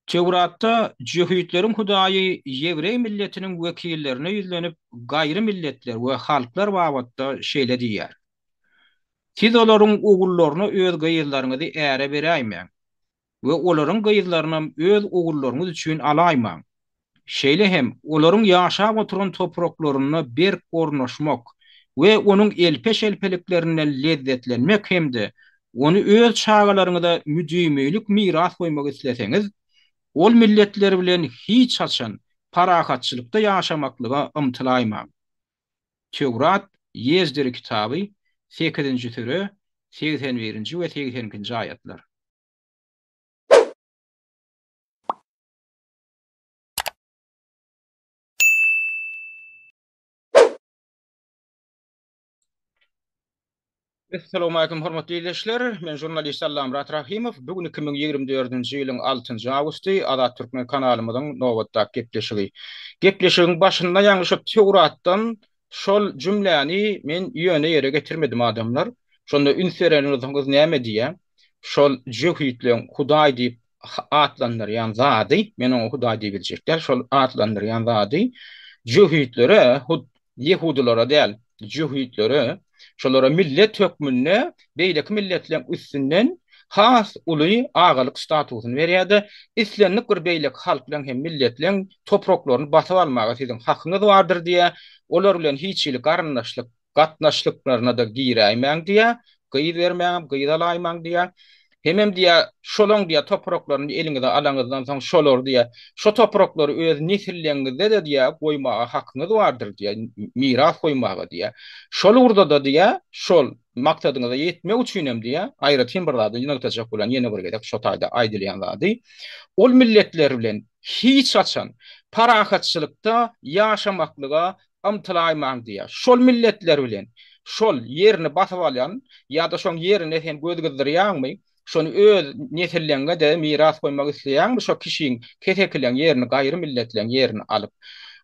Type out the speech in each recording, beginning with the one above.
Töwratda jöhitleriň Hudaýy ýewreý milletiniň wekillerine ýüzlenip gaýry milletler we halklar babatda şeýle diýýär, Siz olaryň ogullaryna öz gyzlaryňyzy äre beräýmäň we olaryň gyzlarynam öz ogullaryňyz üçin alaýmaň. Şeýle hem olaryň ýaşap oturan topraklarynda berk ornaşmak we onuň elpe-şelpeliklerinden lezzetlenmek hem-de ony öz çagalaryňyza müdimilik miras goýmak isleseňiz, ol milletler bilen hiç haçan parahatçylykda ýaşamaklyga ymtylaýmaň. Töwrat, Ýezdiri kitaby, sekizinji süre, 81-nji we 82-nji aýatlar. Essalawmalikim hormatly ildeşler! Men žurnalist Allamyrat Rahymow. Bu gün 2024-nji ýylyň altynjy awgusty Azat Türkmen kanalymyzyň nobatdaky gepleşigi. Gepleşigiň başynda ýaňy şo Töwratdan şol jümläni men ýöne ýere getirmedim adamlar. Şonda üns beren bolsaňyz näme diýýär? Şol jöhitleň Hudaý diýip atlandyrýan zady, men oňa Hudaý diýibiljek däl, şol atlandyrýan zady jöhitlere, hut ýehudylara däl, jöhitlere, şolara millet hökmünde beýleki milletleň üstünden has uly agalyk statusyny berýär-de, islendik bir beýleki halklaň hem milletleň topraklaryny basyp almaga siziň hakyňyz bardyr diýýär, olar bilen hiç hili garyndaşlyk gatnaşlyklaryna-da giräýmäň diýýär, gyz bermäňem, gyz alaýmaň diýýär. Hemem diýýär, şolaň diýýär, topraklaryny eliňize alaňyzdan soň şolary diýýär, şo topraklary öz nesilleňizde-de diýýär, goýmaga hakyňyz bardyr diýýär, miras goýmaga diýýär. Şol ugurda-da diýýär, şol maksadyňyza ýetmek üçinem diýýär, aýratyn bir zady nygtajak bolýan ýene bir gezek şo taýda aýdylýan zady, ol milletler bilen hiç haçan parahatçylykda ýaşamaklyga ymtylaýmaň diýýär. Şol milletler bilen şol ýerini basyp alýan ýa-da şoň ýerine sen göz gyzdyrýaňmy, şony öz nesilleňňe-de miras goýmak isleýäňmi şo kişiň, kesekileň ýerini, gaýry milletleň ýerini alyp.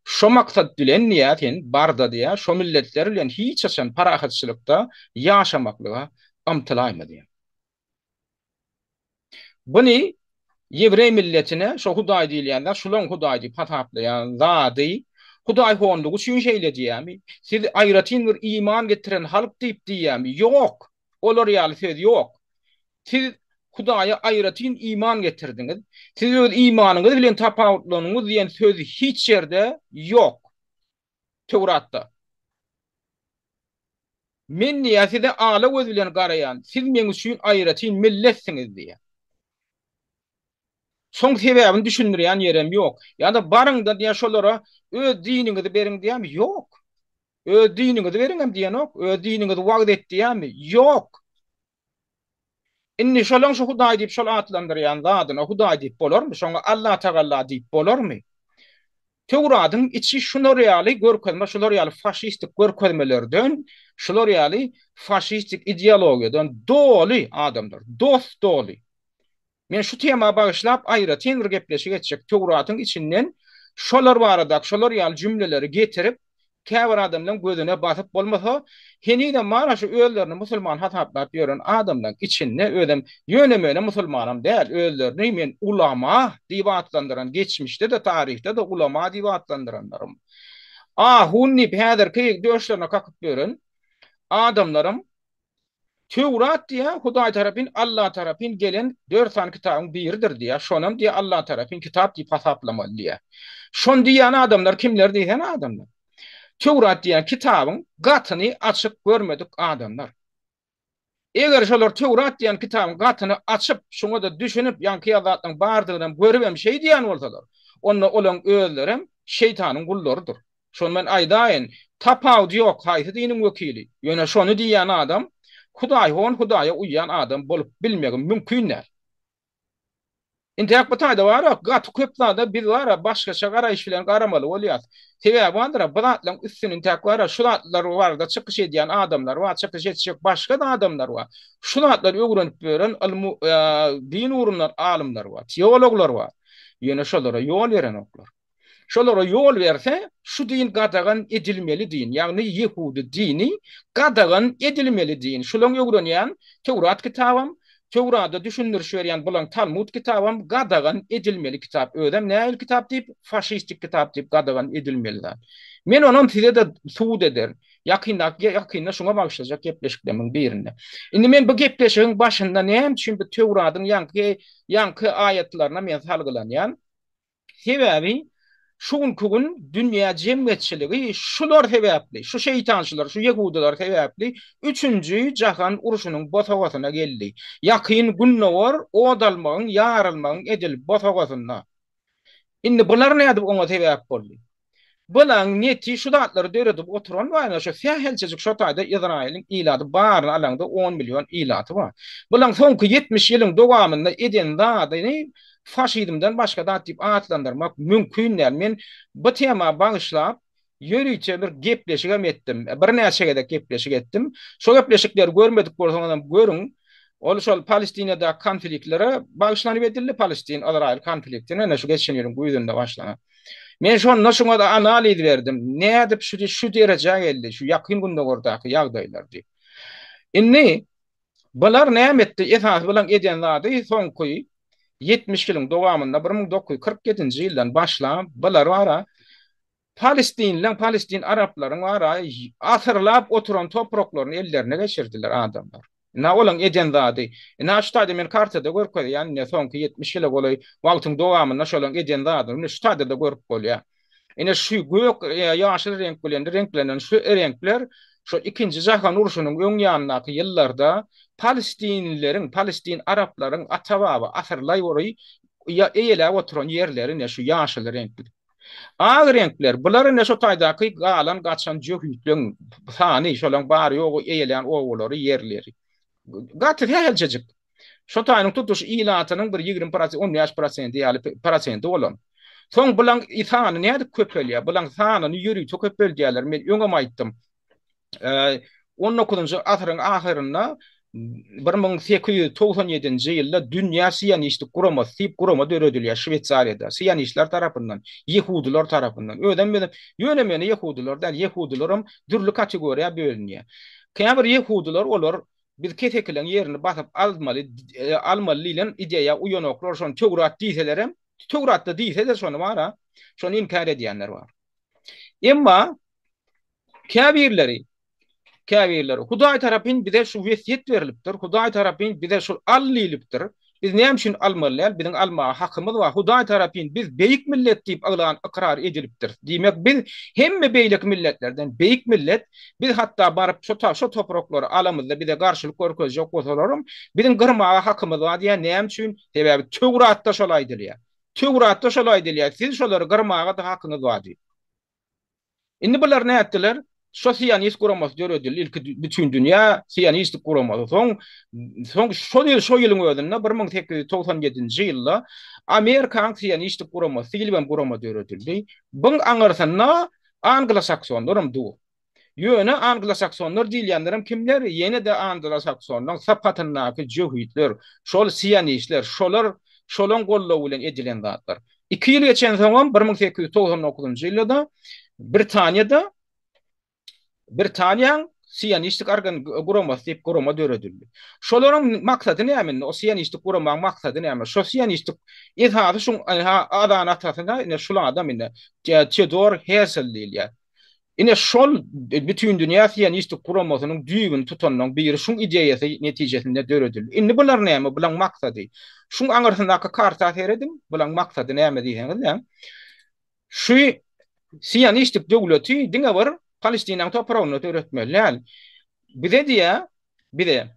Şo maksat bilen diýýär sen barda diýýär, şo milletler bilen hiç haçan parahatçylykda ýaşamaklyga ymtylaýma diýýär. Buny ýewreý milletine şo Hudaý diýilýän zat, şulaň Hudaý diýip hasaplaýan zady hudaýhonlygy üçin şeýle diýýärmi? Siz aýratyn bir iman getiren halk diýip diýýärmi? Ýok! Olar ýaly söz ýok. Siz Hudaýa aýratyn iman getirdiňiz. Siz öz imanyňyz bilen tapawutlanyňyz diýen söz hiç ýerde ýok. Töwratda. Men diýýär, size ala göz bilen garaýan, siz meň üçin aýratyn milletsiňiz diýýär. Soň sebäbini düşündirýän ýerem ýok. Ýa-da baryň-da diýýär, şolara öz diniňizi beriň diýýärmi? Ýok. Öz diniňizi beriňem diýenok. Öz diniňizi wagyz et diýýärmi? Ýok. Indi şolaň şu Hudaý diýip şol atlandyrýan zadyna Hudaý diýip bolarmy? Şoňa Allatagalla diýip bolarmy? Töwradyň içi şular ýaly görkezme, şular ýaly faşistik görkezmelerden, şular ýaly faşistik ideologiýadan doly adamlar, dos-doly. Men şu tema bagyşlap aýratyn bir gepleşik etjek. Töwratyň içinden şolar baradaky şolar ýaly jümleleri getirip, käbir adamlaň gözüne basyp bolmasa, henizem bar-a şu özlerini musulman hasaplap ýören adamlaň içinde özem ýöne-möne musulmanam däl, özlerini men ulama diýip atlandyran, geçmişde-de, taryhda-da ulama diýip atlandyranlarym, ahun diýip häzirki döşlerine kakyp ýören adamlaram Töwrat diýýär, Hudaý tarapyn, Alla tarapyn gelen dört sany kitabyň biridir diýýär. Şonam diýýär, Alla tarapyn kitap diýip hasaplamaly diýýär. Şony diýýän adamlar kimler diýsene adamlar. Töwrat diýen kitabyň gatyny açyp görmedik adamlar. Eger şolar Töwrat diýen kitabyň gatyny açyp, şoňa-da düşünip, ýaňky ýaly zatlaryň bardygynam görübem şeý diýýän bolsalar, onda olaň özlerem şeýtanyň gullarydyr. Şony men aýdaýyn, tapawudy ýok haýsy diniň wekili, ýöne şony diýýän adam hudaýhon hudaýa uýýan adam bolup bilmegi mümkin däl. Intäk bu taýda bara gaty köp zada biz bara başgaça garaýyş bilen garamaly bolýas. Sebäbi bardyra bu zatlaryň üstüni intäk bara şu zatlar barada çykyş edýän adamlar bar, çykyş etjek başga-da adamlar bar. Şu zatlary öwrenip ýören ylmy din ugrundan alymlar bar, teologlar bar. Ýöne şolara ýol berenoklar. Şolara ýol berse, şu din gadagan edilmeli din, ýagny ýehudy dini gadagan edilmeli din. Şulaň öwrenýän Töwrat kitabam, Töwrada düşündiriş berýän bulaň Talmud kitabam gadagan edilmeli kitap. Özem nähili kitap diýip, faşistik kitap diýip gadagan edilmeli zat. Men onam size-de subut ederin. Ýakyndaky ýakynda şuňa bagyşlajak gepleşiklerimiň birinde. Indi men bu gepleşigiň başynda näme üçin bu Töwradyň ýaňky ýaňky aýatlaryna men salgylanýan? Sebäbi şu günki gün dünýä jemgyýetçiligi şular sebäpli, şu şeýtançylar, şu ýehudylar sebäpli üçünji jahan urşunyň bosagasyna geldi. Ýakyn Gündogar ot almagyň, ýarylmagyň edil bosagasynda. Indi bular nädip oňa sebäp boldy? Bulaň neti şu zatlary döredip oturan bar ine şu sähelçejik şo taýda Izraýylyň ilaty baryny alaňda on million ilaty bar. Bulaň soňky 70 ýylyň dowamynda eden zadyny faşizmden başga zat diýip atlandyrmak mümkin däl. Men bu tema bagyşlap ýörite bir gepleşigem etdim. Birnäçe gezek gepleşik etdim. Şo gepleşikleri görmedik bolsaňyzam görüň. Ol şol Palestinadaky konfliktlere bagyşlanyp edildi, Palestin-Yzraýyl konfliktine, ine şu geçen ýylyň güýzünde başlanan. Men şonda şuňa-da analiz berdim, nädip şu şu derejä geldi, şu Ýakyn Gündogardaky ýagdaýlar diýip. Indi bular näme etdi? Esasy bulaň eden zady soňky 70 ýylyň dowamynda 1947-nji ýyldan başlap bular bara Palestinliň, palestin araplaryň bar-a, asyrlap oturan topraklaryny ellerine geçirdiler adamlar. Ynha olaň eden zady. Ynha şu taýda men kartada görkezýän, ine soňky 70 ýyla golaý wagtyň dowamynda şolaň eden zadyny ine şu taýda-da görüp bolýar. Ine şu gök, ýaşyl reňk bilen reňklenen şu reňkler şol ikinji jahan urşunyň öň ýanyndaky ýyllarda palestinlileriň, palestin araplaryň ata-baba asyrlaý boýy eýeläp oturan ýerleri ine şu ýaşyl reňkli. Ak reňkler, bular ine şo taýdaky galan-gaçan jöhitleň sany, şolaň bary-ýogy eýelän obalary, ýerleri. Gaty sähelçejik. Şo taýynyň tutuş ilatynyň bir 20 prosent, 15 prosenti ýaly prosenti bolan. Soň bulaň sany nädip köpelýär? Bulaň sanyny ýörite köpeldýärler. Men öňem aýtdym. 19-njy asyryň ahyrynda 1897-nji ýylda Dünýä sionistlik guramasy diýip gurama döredilýär Şweýsariýada, sionistler tarapyndan, ýehudylar tarapyndan. Özem ýöne-möne ýehudylar däl, ýehudylaram dürli kategoriýa bölünýär. Käbir ýehudylar olar biz kesekileň ýerini basyp almaly, almaly diýlen ideýa uýanoklar, şony Töwrat diýselerem, Töwratda diýse-de şony bar-a, şony inkär edýänler bar. Emma Käbirleri, käbirleri, Hudaý tarapyn bize şu wesýet berlipdir, Hudaý tarapyn bize şu al diýlipdir. Biz näme üçin almaly däl? Biziň almaga hakymyz bar. Hudaý tarapyn biz beýik millet diýip yglan, ykrar edilipdiris. Diýmek, biz hemme beýleki milletlerden beýik millet. Biz hatda baryp şo şo topraklary alamyzda bize garşylyk görkezjek bolsalaram, biziň gyrmaga hakymyz bar diýýär. Näme üçin? Sebäbi Töwratda şol aýdylýar. Töwratda şol aýdylýar. Siz şolary gyrmaga-da hakyňyz bar diýip. Indi bular nätdiler? Şo sionist guramasy döredildi, ilki bütindünýä sionistik guramasy. Soň soň şol ýyl şo ýylyň özünde 1897-nji ýylda Amerikanyň sionistik guramasy diýlip hem gurama döredildi. Buň aňyrsynda anglosaksonlaram dur. Ýöne anglosaksonlar diýilýänlerem kimler? Ýene-de anglosaksonlaryň sapatyndaky jöhitler, şol sionistler, şolar şolaň goldawy bilen edilen zatlar. Iki ýyl geçensoňam, 1899-njy ýylda-da Britaniýada Britaniýaň Sionistik organ guramasy diýip gurama döredildi. Şolaryň maksady näme indi? O sionistik guramaň maksady näme? Şo sionistik esasy şuň azan atasyna ine şul adam ine Teodor Herzl diýilýär. Ine şol Bütindünýä sionistik guramasynyň düýbüni tutanlaryň biri şuň ideýasy netijesinde döredildi. Indi bular näme? Bulaň maksady? Şuň aňyrsyndaky karta serediň, bulaň maksady näme diýseňiz-de, şu sionistik döwleti diňe bir Palestinanyň topragynda döretmeli däl. Bize diýýär, bize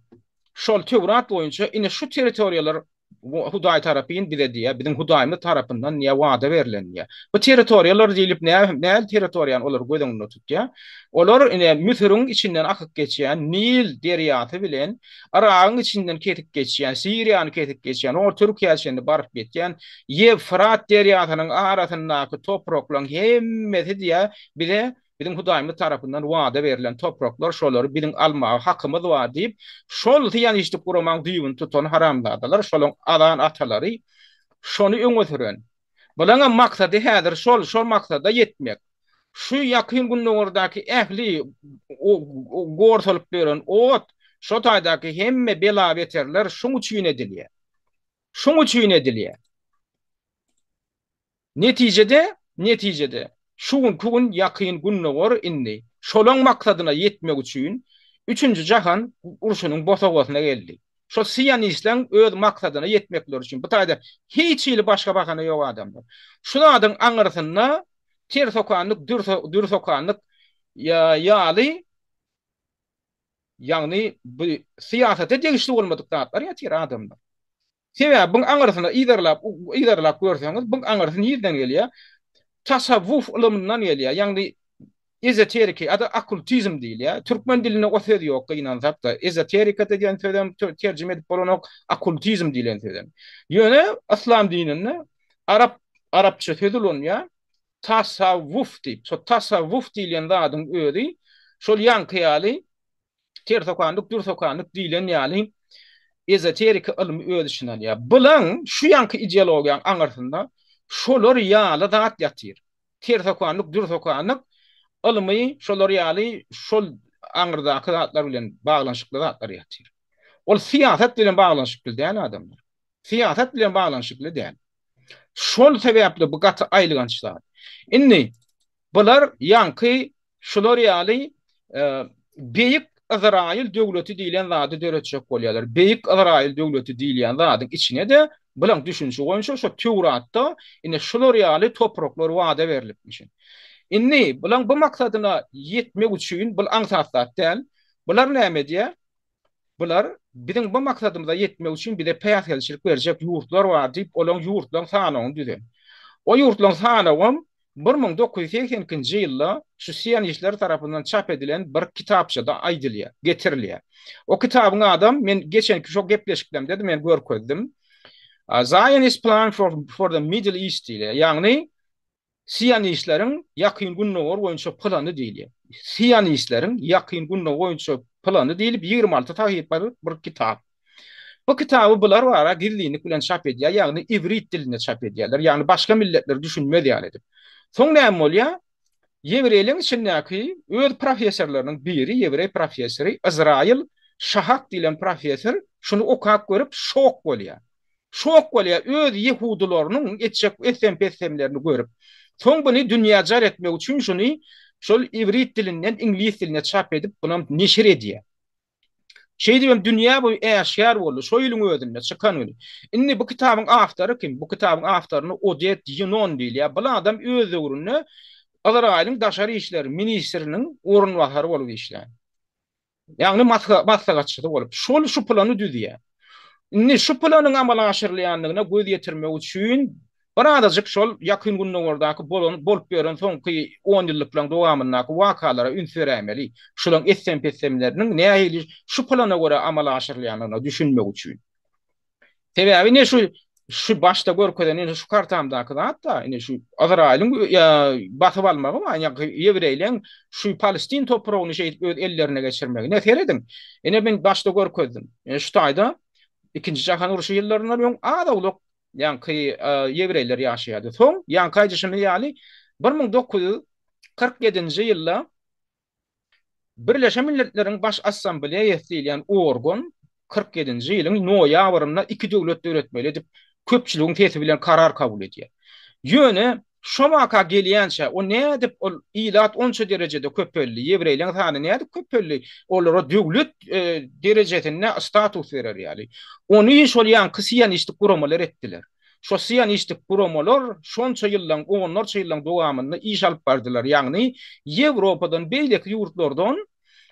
şol Töwrat boýunça ine şu territoriýalar Hudaý tarapyn bize diýýär, biziň Hudaýymyz tarapyndan diýýär, wada berlen diýýär. Bu territoriýalar diýlip näme, näl territoriýany olar göz öňünde tutýar? Olar ine Müsüriň içinden akyp geçýän Nil derýasy bilen Yragyň içinden kesip geçýän, Siriýany kesip geçýän, o Türkiýä çenli baryp ýetýän Ýewfrat derýasynyň arasyndaky topraklaryň hemmesi diýýär, bize Biziň Hudaýymyz tarapyndan wada berlen topraklar, şolary biziň almaga hakymyz bar diýip, şol sionistlik guramaň düýbüni tutan haramzadalar, şolaň azan atalary şony öňe süren. Bulaňam maksady häzir şol, şol maksada ýetmek. Şu Ýakyn Gündogardaky ähli gorsalyp ýören ot. Şo taýdaky hemme bela-beterler şuň üçin edilýär. Şuň üçin edilýär. Netijede, netijede, şu günki gün Ýakyn Gündogar indi şolaň maksadyna ýetmek üçin Üçünji jahan urşunyň bosagasyna geldi. Şol sionistleň öz maksadyna ýetmekleri üçin. Bu taýda hiç hili başga bahana ýok adamlar. Şu zadyň aňyrsynda ters okanlyk, dürs okanlyk ýaly ýagny bu syýasata degişli bolmadyk zatlar ýatyr adamlar. Sebäbi buň aňyrsyna yzarlap yzarlap görseňiz, buň aňyrsy nirden gelýär? Tasawwuf ylymyndan gelýär. Ýagny ezoteriki ýa-da okkultizm diýilýär. Türkmen dilinde o söz ýok gynansak-da. Ezoterika diýen sözem terjime edip bolanok, okkultizm diýlen sözem. Ýöne yslam dininde arap arapça söz ulanýar. Tasawwuf diýip. Şo tasawwuf diýlen zadyň özi şol ýaňky ýaly ters okandyk, dürs okandyk diýlen ýaly ezoteriki ylmy öz içine alýar. Bulaň şu ýaňky ideologiýaň aňyrsynda şolar ýaly zat ýatyr. Ters okandyk, dürs okandyk ylmy şolar ýaly şol aňyrdaky zatlar bilen baglanyşykly zatlar ýatyr. Ol syýasat bilen baglanyşykly däl adamlar. Syýasat bilen baglanyşykly däl. Şol sebäpli bu gaty aýylganç zat. Indi bular ýaňky şular ýaly Beýik Yzraýyl döwleti diýlen zady döretjek bolýarlar. Beýik Yzraýyl döwleti diýilýän zadyň içine-de bulaň düşünişi boýunça şo Töwratda ine şular ýaly topraklar wada berlipmişin. Indi bulaň bu maksadyna ýetmek üçin bul aňsat zat däl. Bular näme edýär? Bular biziň bu maksadymyza ýetmek üçin bize päsgelçilik berjek ýurtlar bar diýip, olaň ýurtlaryň sanawyny düzen. O ýurtlaryň sanawam 1982-nji ýylda şu sionistler tarapyndan çap edilen bir kitapçada aýdylýar, getirilýär. O kitabyň adam men geçenki şo gepleşiklerimde-de men görkezdim. Zionist Plan for, for the Middle East diýilýär. Ýagny Sionistleriň Ýakyn Gündogar boýunça plany diýilýär. Sionistleriň Ýakyn Gündogar boýunça plany diýlip 26 sahypalyk bir kitap. Bu kitaby bular bara gizlinlik bilen çap edýär, ýagny iwrit dilinde çap edýärler, ýagny başga milletler düşünmez ýaly edip. Soň näme bolýar? Ýewreýleň içindäki öz professorlarynyň biri, ýewreý professory Yzraýyl Şahak diýlen professor şuny okap görüp şok bolýar. Şok bolýar öz ýehudylarynyň etjek etsem-petsemlerini görüp. Soň buny dünýä jar etmek üçin şuny şol iwrit dilinden iňlis diline çap edip bunam neşir edýär. Şeýdibem dünýä bu äşgär boldy şo ýylyň özünde çykan güni. Indi bu kitabyň awtory kim? Bu kitabyň awtoryny Oded Ýinon diýilýär. Bul adam öz döwründe Yzraýylyň daşary işler ministriniň orunbasary bolup işlän. Ýagny maslahatçysy bolup, şol şu plany düzýär. Indi şu planyň amala aşyrylýandygyna göz ýetirmek üçin birazajyk şol Ýakyn Gündogardaky bolan, bolup ýören soňky onýyllyklaryň dowamyndaky wakalara üns beräýmeli. Şularyň etsem-petsemleriniň nähili şu plana görä amala aşyrylýandygyna düşünmek üçin. Sebäbi ine şu şu başda görkezen ine şu kartamdaky zat-da, ine şu Yzraýylyň basyp almagy bar, ýagny ýewreýleň şu Palestin topragyny şeýdip öz ellerine geçirmegi. Ine serediň. Ine men başda görkezdim. Ine şu taýda Ikinji jahan urşy ýyllaryndan öň az-owlak ýaňky ýewreýler ýaşaýardy. Soň ýaňky aýdyşymyz ýaly 1947-nji ýylda Birleşen Milletleriň Baş Assambleýasy diýilýän organ 47-nji ýylyň noýabrynda iki döwlet döretmeli edip köpçüligiň sesi bilen karar kabul edýär. Ýöne şo waka gelýänçä o nädip ol ilat onça derejede köpeldi, ýewreýleň sany nädip köpeldi, olara döwlet derejesinde status berer ýaly. Ony şol ýaňky sionistik guramalar etdiler. Şo sionistik guramalar şonça ýyllaň, onlarça ýyllaň dowamynda iş alyp bardylar. Ýagny Ýewropadan, beýleki ýurtlardan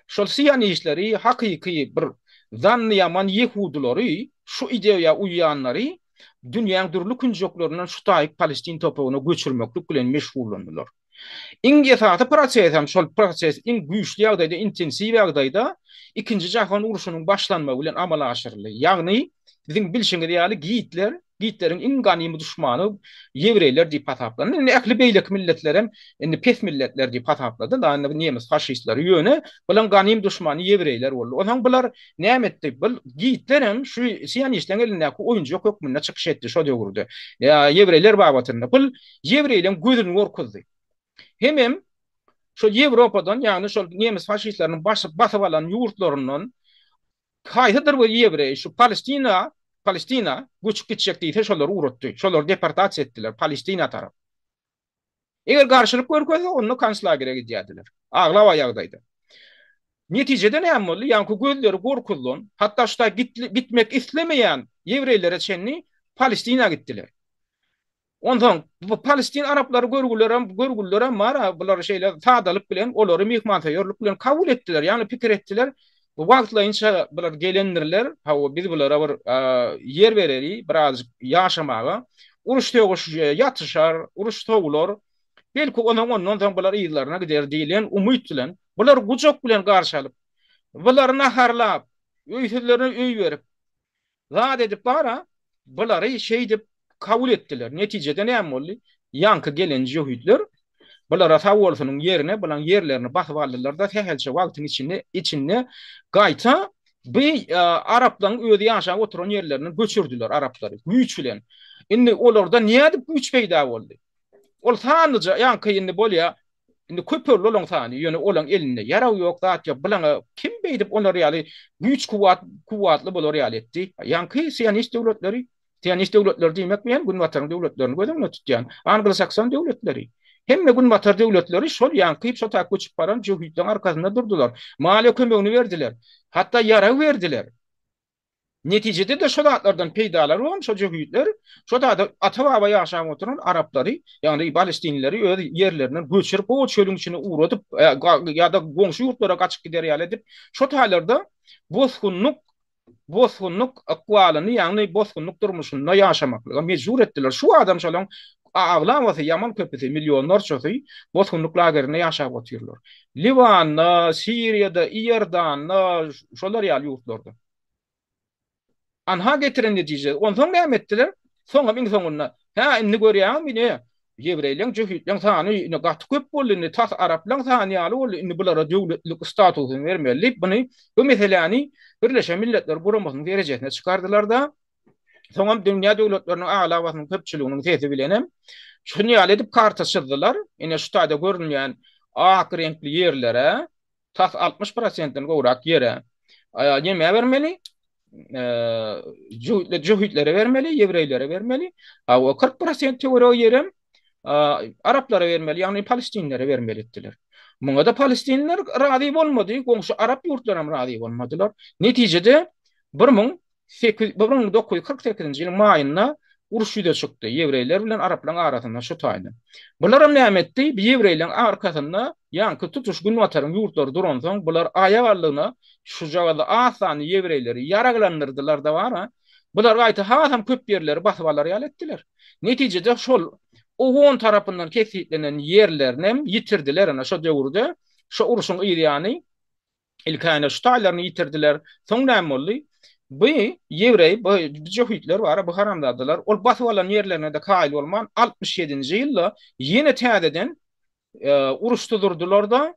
şol sionistleri, hakyky bir zanny ýaman ýehudylary, şu ideýa uýýanlary dünýäň dürli künjeklerinden şu taýyk Palestin topragyna göçürmeklik bilen meşgullandylar. Iň esasy proses hem şol proses iň güýçli ýagdaýda, intensiw ýagdaýda Ikinji jahan urşunyň başlanmagy bilen amala aşyryldy. Ýagny, biziň bilşiňiz ýaly Gitler, Gitleriň iň ganymy duşmany ýewreýler diýip hasaplandy. Indi ähli beýleki milletler hem indi pes milletler diýip hasaplady. Da indi nemes faşistleri ýöne bulaň ganym duşmany ýewreýler boldy. Onsoň bular näme etdi? Bul Gitler hem şu sionistleriň elindäki oýunjak hökmünde çykyş etdi şo döwürde. Ýewreýler babatynda. Bul ýewreýleň gözüni gorkuzdy. Hemem şol Ýewropadan, ýagny şol nemes faşistleriniň basyp alan ýurtlaryndan. Haýsydyr bir ýewreý şu Palestina, Palestina göçüp gitjek diýse şolary ugratdy. Şolary deportasiýa etdiler Palestina tarap. Eger garşylyk görkezse onda konslagere gidýärdiler. Aglaba ýagdaýda. Netijede näme boldy? Ýaňky gözleri gorkuzylan, hatda şu taý gitmek islemeýän ýewreýlere çenli Palestina gitdiler. Onsoň bu palestin araplary görgülerem, görgülilerem bar-a, bulary şeýle sadalyk bilen, olary myhmansöýerlik bilen kabul etdiler. Ýagny pikir etdiler, bu wagtlaýynça bular gelendirler, hawa, biz bulara bir ýer bereli, birazjyk ýaşamaga. Uruş-sögüş ýatyşar, uruş sowular, belki onsoň ondan soň bular yzlaryna gider diýlen umyt bilen, bulary gujak bilen garşy alyp, bulary naharlap, öýsüzlerine öý berip, Zat edip bar-a, bulary şeýdip kabul etdiler. Netijede näme boldy? Ýaňky gelen jöhitler bulara sag bolsunyň ýerine bulaň ýerlerini basyp aldylar-da, sähelçe wagtyň içinde içinde gaýta bu araplaryň özi ýaşap oturan ýerlerinden göçürdiler araplary güýç bilen. Indi olarda nädip güýç peýda boldy? Ol sanlyja ýaňky indi bolýa, Indi köpeldi olaň sany, ýöne olaň elinde ýarag ýok, zat ýok. Bulaňa kim beýdip olar ýaly güýç-kuwwat, kuwwatly bolar ýaly etdi? Ýaňky sionist döwletleri, sionist döwletleri diýmek bilen Günbataryň döwletlerini göz öňünde tutýan, anglosakson döwletleri. Hemme Günbatar döwletleri şol ýaňky şo taýy göçüp baran jöhitleriň arkasynda durdular. Maliýe kömegini berdiler. Hatda ýarag berdiler. Netijede-de şo zatlardan peýdalanyp şo jöhitler şo zada ata-baba ýaşap oturan araplary, ýagny palestinlileri öz ýerlerinden göçürip, o çölüň içine ugradyp ýa-da goňşy ýurtlara gaçyp gider ýaly edip, şo taýlarda bosgunlyk bosgunlyk ykbalyny, ýagny bosgunlyk durmuşynda ýaşamaklyga mejbur etdiler. Şu adam şolaň aglabasy, ýaman köpüsi, millionlarçasy bosgunlyk lagerinde ýaşap otyrlar. Liwanda, Siriýada, Iordanda, şolar ýaly ýurtlarda. Anha getiren netije. Onsoň näme etdiler? Soňam iň soňunda, hä, indi görýäňizmi, ine, ýewreýleň, jöhitleň sany ine gaty köp boldy, indi tas araplaň sany ýaly boldy, indi bulara döwletlilik statusyny bermeli diýip, muny, bu meseläni Birleşen Milletler Guramasynyň derejesine çykardylar-da, soňam dünýä döwletleriniň aglabasynyň köpçüliginiň sesi bilenem şuny ýaly edip karta çyzdylar. Ine şu taýda görünýän ak reňkli ýerlere tas 60 prosentden gowrak ýere nämä bermeli? Jöhitlere bermeli, ýewreýlere bermeli. A o 40 prosent töweregi ýerem araplara bermeli, ýagny palestinlere bermeli etdiler. Muňa-da palestinler razy bolmady, goňşy arap ýurtlaram razy bolmadylar. Netijede 1948-nji ýylyň maýynda uruş ýüze çykdy ýewreýler bilen araplaryň arasynda şu taýda. Bularam näme etdi? Bu ýewreýleriň arkasynda ýaňky tutuş günbataryň ýurtlary duransoň, bular aýak aldygyna şujagaz az sanly ýewreýleri ýaraglandyrdylar-da bar-a, bular gaýta hasam köp ýerleri basyp alar ýaly etdiler. Netijede şol OON tarapyndan kesgitlenen ýerlerinem ýitirdiler ine şo döwürde, şo urşuň yz ýany Ilkäne şu taýlaryny ýitirdiler. Soň näme boldy? Bu ýewreý, bu jöhitler bar, bu haramzadalar ol basyp alan ýerlerine-de kaýyl bolman, 67-nji ýylda ýene täzeden uruş tuzurdylar-da,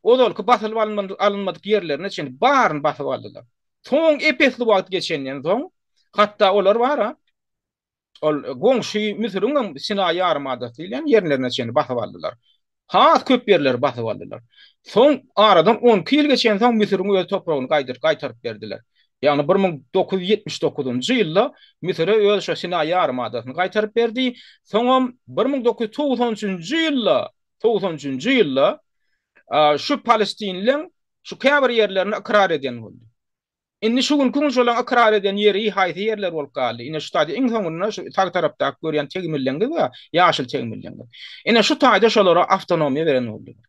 ozalky basylyp alynmadyk ýerlerine çenli baryny basyp aldylar. Soň ep-esli wagt geçenden soň, hatda olar bar-a, Ol goňşy Müsüriň hem Sinaý ýarymadasy diýilýän ýerlerine çenli basyp aldylar. Has köp ýerleri basyp aldylar. Soň aradan 12 ýyl geçensoň Müsüriň öz topragyny gaýdyr gaýtaryp berdiler. Ýagny 1979-njy ýylda Müsüre öz şo Sinaý ýarymadasyny gaýtaryp berdi. Soňam 1993-nji ýylda, 93-nji ýylda şu palestinleň şu käbir ýerlerini ykrar eden boldy. Indi şu günki gün şolaň ykrar eden ýeri haýsy ýerler bolup galdy? Ine şu taýda iň soňunda şu sag tarapdaky görýän tegmilleňiz bar, ýaşyl tegmilleňiz. Ine şu taýda şolara awtonomiýa beren boldular.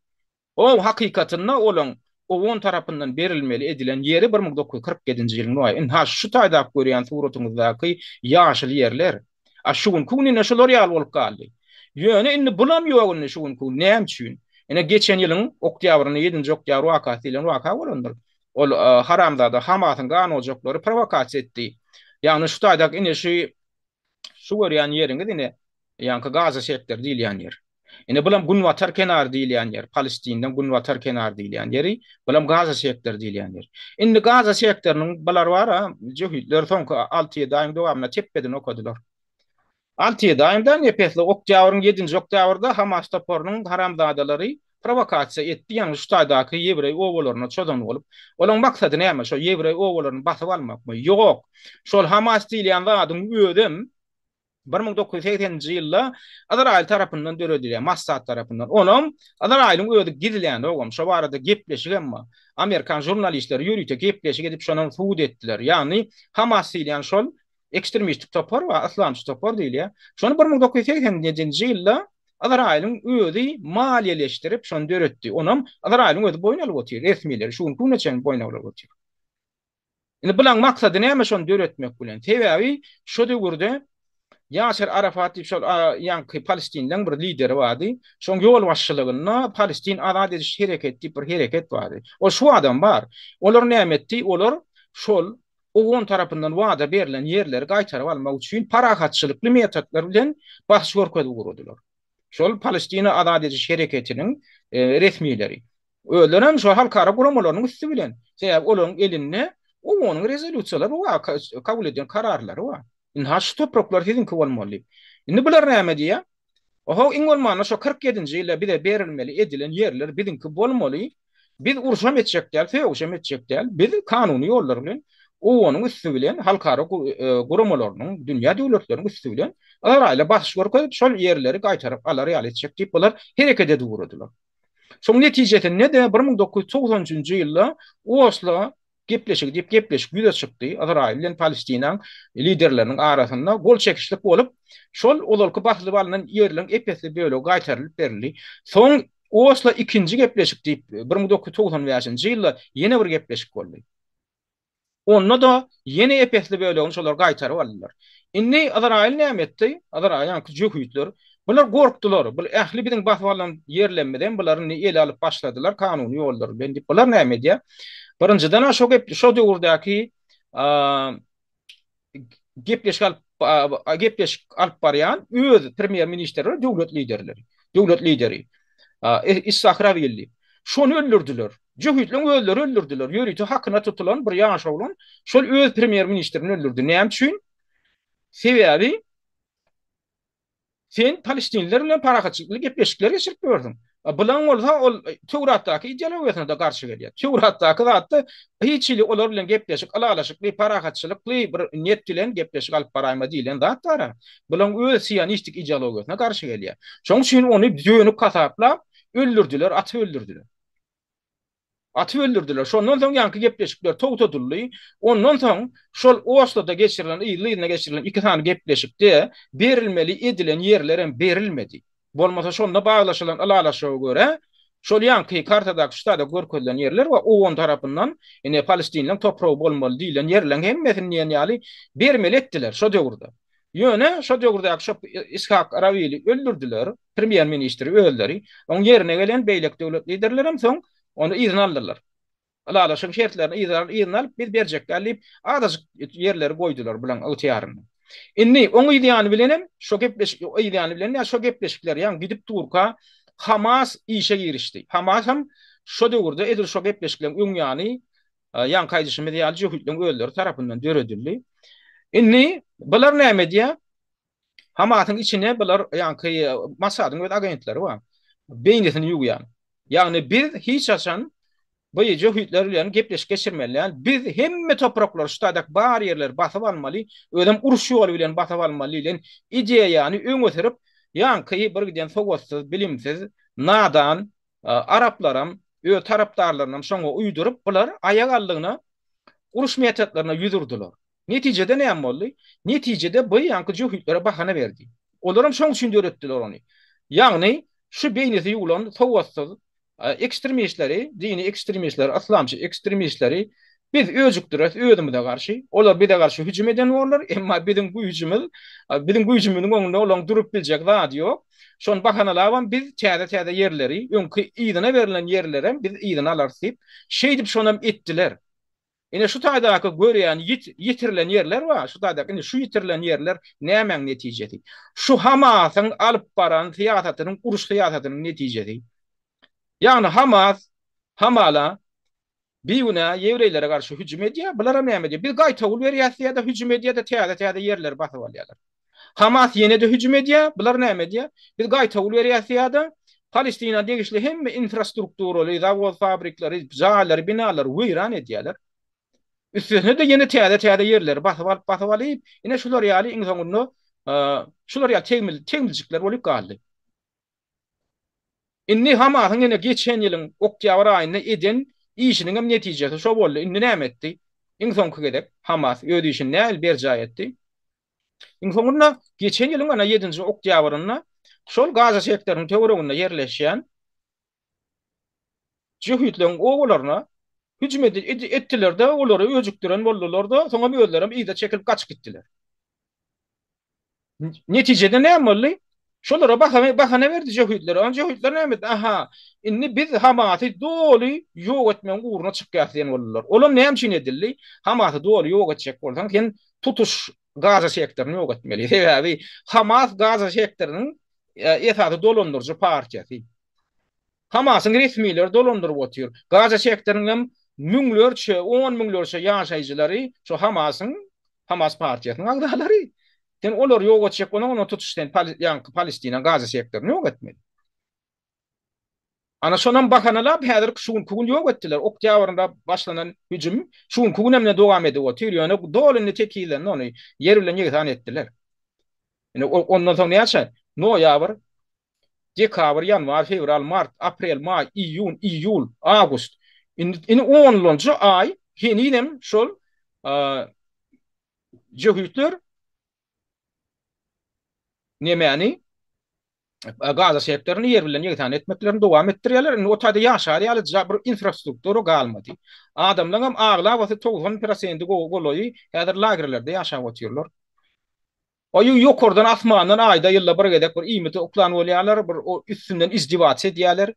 O hakykatynda olaň OON tarapyndan berilmeli edilen ýeri 1947-nji ýylyň noýabr. Ynha şu taýdaky görýän suratyňyzdaky ýaşyl ýerler. A şu günki gün ine şular ýaly bolup galdy. Ýöne indi bulam ýok indi şu günki gün. Näme üçin? Ine geçen ýylyň oktýabrynda ýedinji oktýabr wakasy diýlen waka bolandyr. Ol haramzada Hamasyň gan ojaklary prowokasiýa etdi. Ýagny şu taýdaky ine şu şu görýän ýeriňiz ine ýaňky Gaza sektory diýilýän ýer. Ine bulam günbatar kenary diýilýän ýer, Palestinden günbatar kenary diýilýän ýeri, bulam Gaza sektory diýilýän ýer. Indi Gaza sektorynyň bular bar-a, jöhitler soňky alty-ýedi aýyň dowamynda tepbedini okadylar. Alty-ýedi aýynda nepesli oktýabryň ýedinji oktýabrda Hamas toparynyň haramzadalary. prowokasiýa etdi, ýagny şu taýdaky ýewreý obalaryna çozan bolup. Olaň maksady näme? Şo ýewreý obalaryny basyp almakmy? Ýok. Şol Hamas diýilýän zadyň özem 1980-nji ýylda Yzraýyl tarapyndan döredilýär, Mossad tarapyndan. Onam Yzraýylyň özi gizlänogam, şo barada gepleşigem bar. Amerikan žurnalistleri ýörite gepleşik edip şonam subut etdiler. Ýagny Hamas diýilýän şol ekstremistik topar bar, yslamçy topar diýilýär. Şony 1987-nji ýylda Yzraýylyň özi maliýeleşdirip şony döretdi. Onam Yzraýylyň özi boýun alyp otyr, resmileri şu günki güne çenli boýun alyp otyr. Indi bulaň maksady näme şony döretmek bilen? Sebäbi şo döwürde Ýaser Arafat diýip şol ýaňky palestinleň bir lideri bardy. Şoň ýolbaşçylygynda Palestin azat ediş hereketi diýip bir hereket bardy. Ol şu adam bar. Olar näme etdi? Olar şol owgan tarapyndan wada berlen ýerleri gaýtaryp almak üçin parahatçylykly metodlar bilen basyş görkezip ugradylar. Şol Palestina azat ediş hereketiniň resmileri. Özlerem şol halkara guramalarynyň üsti bilen. Sebäbi olaryň elinde OON-yň rezolýusiýalary bar, kabul eden kararlary bar. Ynha şu topraklar siziňki bolmaly diýip. Indi bular näme diýýär? Oho, iň bolmanda şo 47-nji ýylda bize berilmeli edilen ýerler biziňki bolmaly. Biz urşam etjek däl, sögüşem etjek däl. Biz kanuny ýollar bilen, OON-yň üsti bilen, halkara guramalarynyň, dünýä döwletleriniň üsti bilen Yzraýyla basyş görkezip, şol ýerleri gaýtaryp alar ýaly etjek diýip, bular hereket edip ugradylar. Şoň netijesinde-de 1993-nji ýylda Oslo gepleşigi diýip gepleşik ýüze çykdy. Yzraýyl bilen Palestinaň liderleriniň arasynda gol çekişlik bolup, şol ozalky basylyp alnan ýerleriň ep-esli bölegi gaýtarylyp berildi. Soň Oslo ikinji gepleşik diýip 1995-nji ýylda ýene bir gepleşik boldy. Onda-da ýene ep-esli bölegini şolar gaýtaryp aldylar. Indi Yzraýyl näme etdi? Yzraýyl, ýaňky jöhitler, bular gorkdular. Bu ähli biziň basyp alan ýerlerimizem bular indi ele alyp başladylar kanuny ýollar bilen diýip, bular näme edýär? Birinjiden-ä şo gep, şo döwürdäki gepleşik alyp gepleşik alyp barýan öz premýer-ministrleri, döwlet liderleri, döwlet lideri Issak Rawil diýip. Şony öldürdiler. Jöhitleriň özleri öldürdiler. Ýörite hakyna tutulan bir ýaş oglan şol öz premýer-ministrini öldürdi. Näme üçin? Sebäbi Sen palestinliler bilen parahatçylykly gepleşikler geçirip ýörsüň. Bulaň bolsa ol Töwratdaky ideologiýasyna-da garşy gelýär. Töwratdaky zatda hiç hili olar bilen gepleşik, ylalaşykly, parahatçylykly bir niýet bilen gepleşik alyp baraýma diýlen zat bar-a. Bulaň öz sionistik ideologiýasyna garşy gelýär. Şonuň üçin ony dönük hasaplap, öldürdiler, atyp öldürdiler. Atyp öldürdiler. Şondan soň ýaňky gepleşikler togtadyldy. Ondan soň şol Osloda geçirilen, yzly-yzyna geçirilen iki sany gepleşikde berilmeli edilen ýerlerem berilmedi. Bolmasa şonda baglaşylan ylalaşyga görä, şol ýaňky kartadaky şu taýda görkezilen ýerler we OON tarapyndan ine palestinleň topragy bolmaly diýlen ýerleň hemmesini diýen ýaly bermeli etdiler şo döwürde. Ýöne şo döwürdäki şo Ishak Rawili öldürdiler. Premýer-ministri özleri, oň ýerine gelen beýleki döwlet liderlerem soň ony yzyna aldylar. Ylalaşygyň şertlerini yzyna alyp, biz berjek däl diýip, azajyk ýerleri goýdular bulaň ygtyýarynda. Indi oň yz ýany bilenem şo gepleşik, yz ýany bilen däl, şo gepleşikler ýaňy gidip durka Hamas işe girişdi. Hamasam şo döwürde edil şo gepleşikleriň öň ýany, ýaňky aýdyşymyz ýaly jöhitleriň özleri tarapyndan döredildi. Indi bular näme edýär? Hamasyň içinde bular ýaňky Mossadyň öz agentleri bar. Beýnisini ýuwýan. Ýagny biz hiç haçan bu jöhitler bilen gepleşik geçirmeli däl. Biz hemme topraklary şu taýdaky bar ýerleri basyp almaly, özem uruş ýoly bilen basyp almaly diýlen ideýany öňe sürüp, ýaňky bir giden sowatsyz, bilimsiz, nadan araplaram, öz tarapdarlarynam şoňa uýduryp, bular aýak aldygyna uruş metodlaryna ýüz urdular. Netijede näme boldy? Netijede bu ýaňky jöhitlere bahana berdi. Olaram şoň üçin döretdiler ony. Ýagny şu beýnisi ýuwlan sowatsyz ekstremistleri, dini ekstremistleri, yslamçy ekstremistleri biz öjükdireris özümize garşy. Olar bize garşy hüjüm eden borlar, emma biziň güýjümiz, biziň güýjümiziň öňünde olaryň durup biljek zady ýok. Şony bahanalabam biz täze-täze ýerleri, öňki yzyna berlen ýerlerem biz yzyna alarys diýip, şeýdip şonam etdiler. Ine şu taýdaky görýän ýitirilen ýerler bar, şu taýdaky indi şu ýitirilen ýerler nämäň netijesi? Şu Hamasyň alyp baran syýasatynyň, uruş syýasatynyň netijesi. Ýagny Hamas hamala bigünä ýewreýlere garşy hüjüm edýär, bularam näme edýär? Biz gaýtawul berýäs diýýär-de hüjüm edýär-de täze-täze ýerleri basyp alýarlar. Hamas ýene-de hüjüm edýär, bular näme edýär? Biz gaýtawul berýäs diýýär-de. Palestina degişli hemme infrastrukturaly, zawod, fabrikleri, jaýlary, binalary weýran edýärler. Üstesine-de ýene täze-täze ýerleri basyp alyp, basyp alyp, ine şular ýaly iň soňunda şular ýaly tegmil, tegmiljikler bolup galdy. Indi Hamasyň ýene geçen ýylyň oktýabr aýynda eden işiniň hem netijesi şo boldy. Indi näme etdi? Iň soňky gezek Hamas öz işini nähili berjaý etdi? Iň soňunda geçen ýylyň ana ýedinji oktýabrynda şol Gaza sektorynyň töwereginde ýerleşýän jöhitleriň obalaryna hüjüm etdiler-de, olary öjükdiren boldular-da, soňam özlerem yza çekilip gaçyp gitdiler. Netijede näme boldy? Şolara bahana, bahana berdi jöhitlere. Ondan jöhitler näme etdi? Aha, indi biz Hamasy doly ýok etmegiň ugruna çykýas diýen boldular. Olam näme üçin edildi? Hamasy doly ýok etjek bolsaň, sen tutuş Gaza sektoryny ýok etmeli. Sebäbi Hamas Gaza sektorynyň e, esasy dolandyryjy partiýasy. Hamasyň resmileri dolandyryp otyr. Gaza sektorynyň hem müňlerçe, on müňlerçe ýaşaýjylary şu Hamasyň, Hamas partiýasynyň agzalary. Sen olary ýok etjek bolsaň, onda tutuş sen ýaňky Palestina, Gaza sektoryny ýok etmeli. Ana şonam bahanalap häzir şu günki gün ýok etdiler. Oktýabrynda başlanan hüjüm şu günki gün hem dowam edip otyr. Ýöne doly indi tekizlendi ony ýer bilen ýegsan etdiler. Indi ondan soň näçe? Noýabr, Dekabr, ýanwar, fewral, mart, aprel, maý, iýun, iýul, awgust. Indi indi onlanjy aý henizem şol jöhitler nemäni Gaza sektoryny ýer bilen ýegsan etmeklerini dowam etdirýärler. Indi o taýda ýaşar ýaly bir infrastruktura galmady. Adamlaryň hem aglabasy 90 prosenti golaýy häzir lagerlerde ýaşap otyrlar. Aý ýokardan asmandan aýda ýylda bir gezek bir iýmiti oklan bolýarlar, bir o üstünden izdiwats edýärler.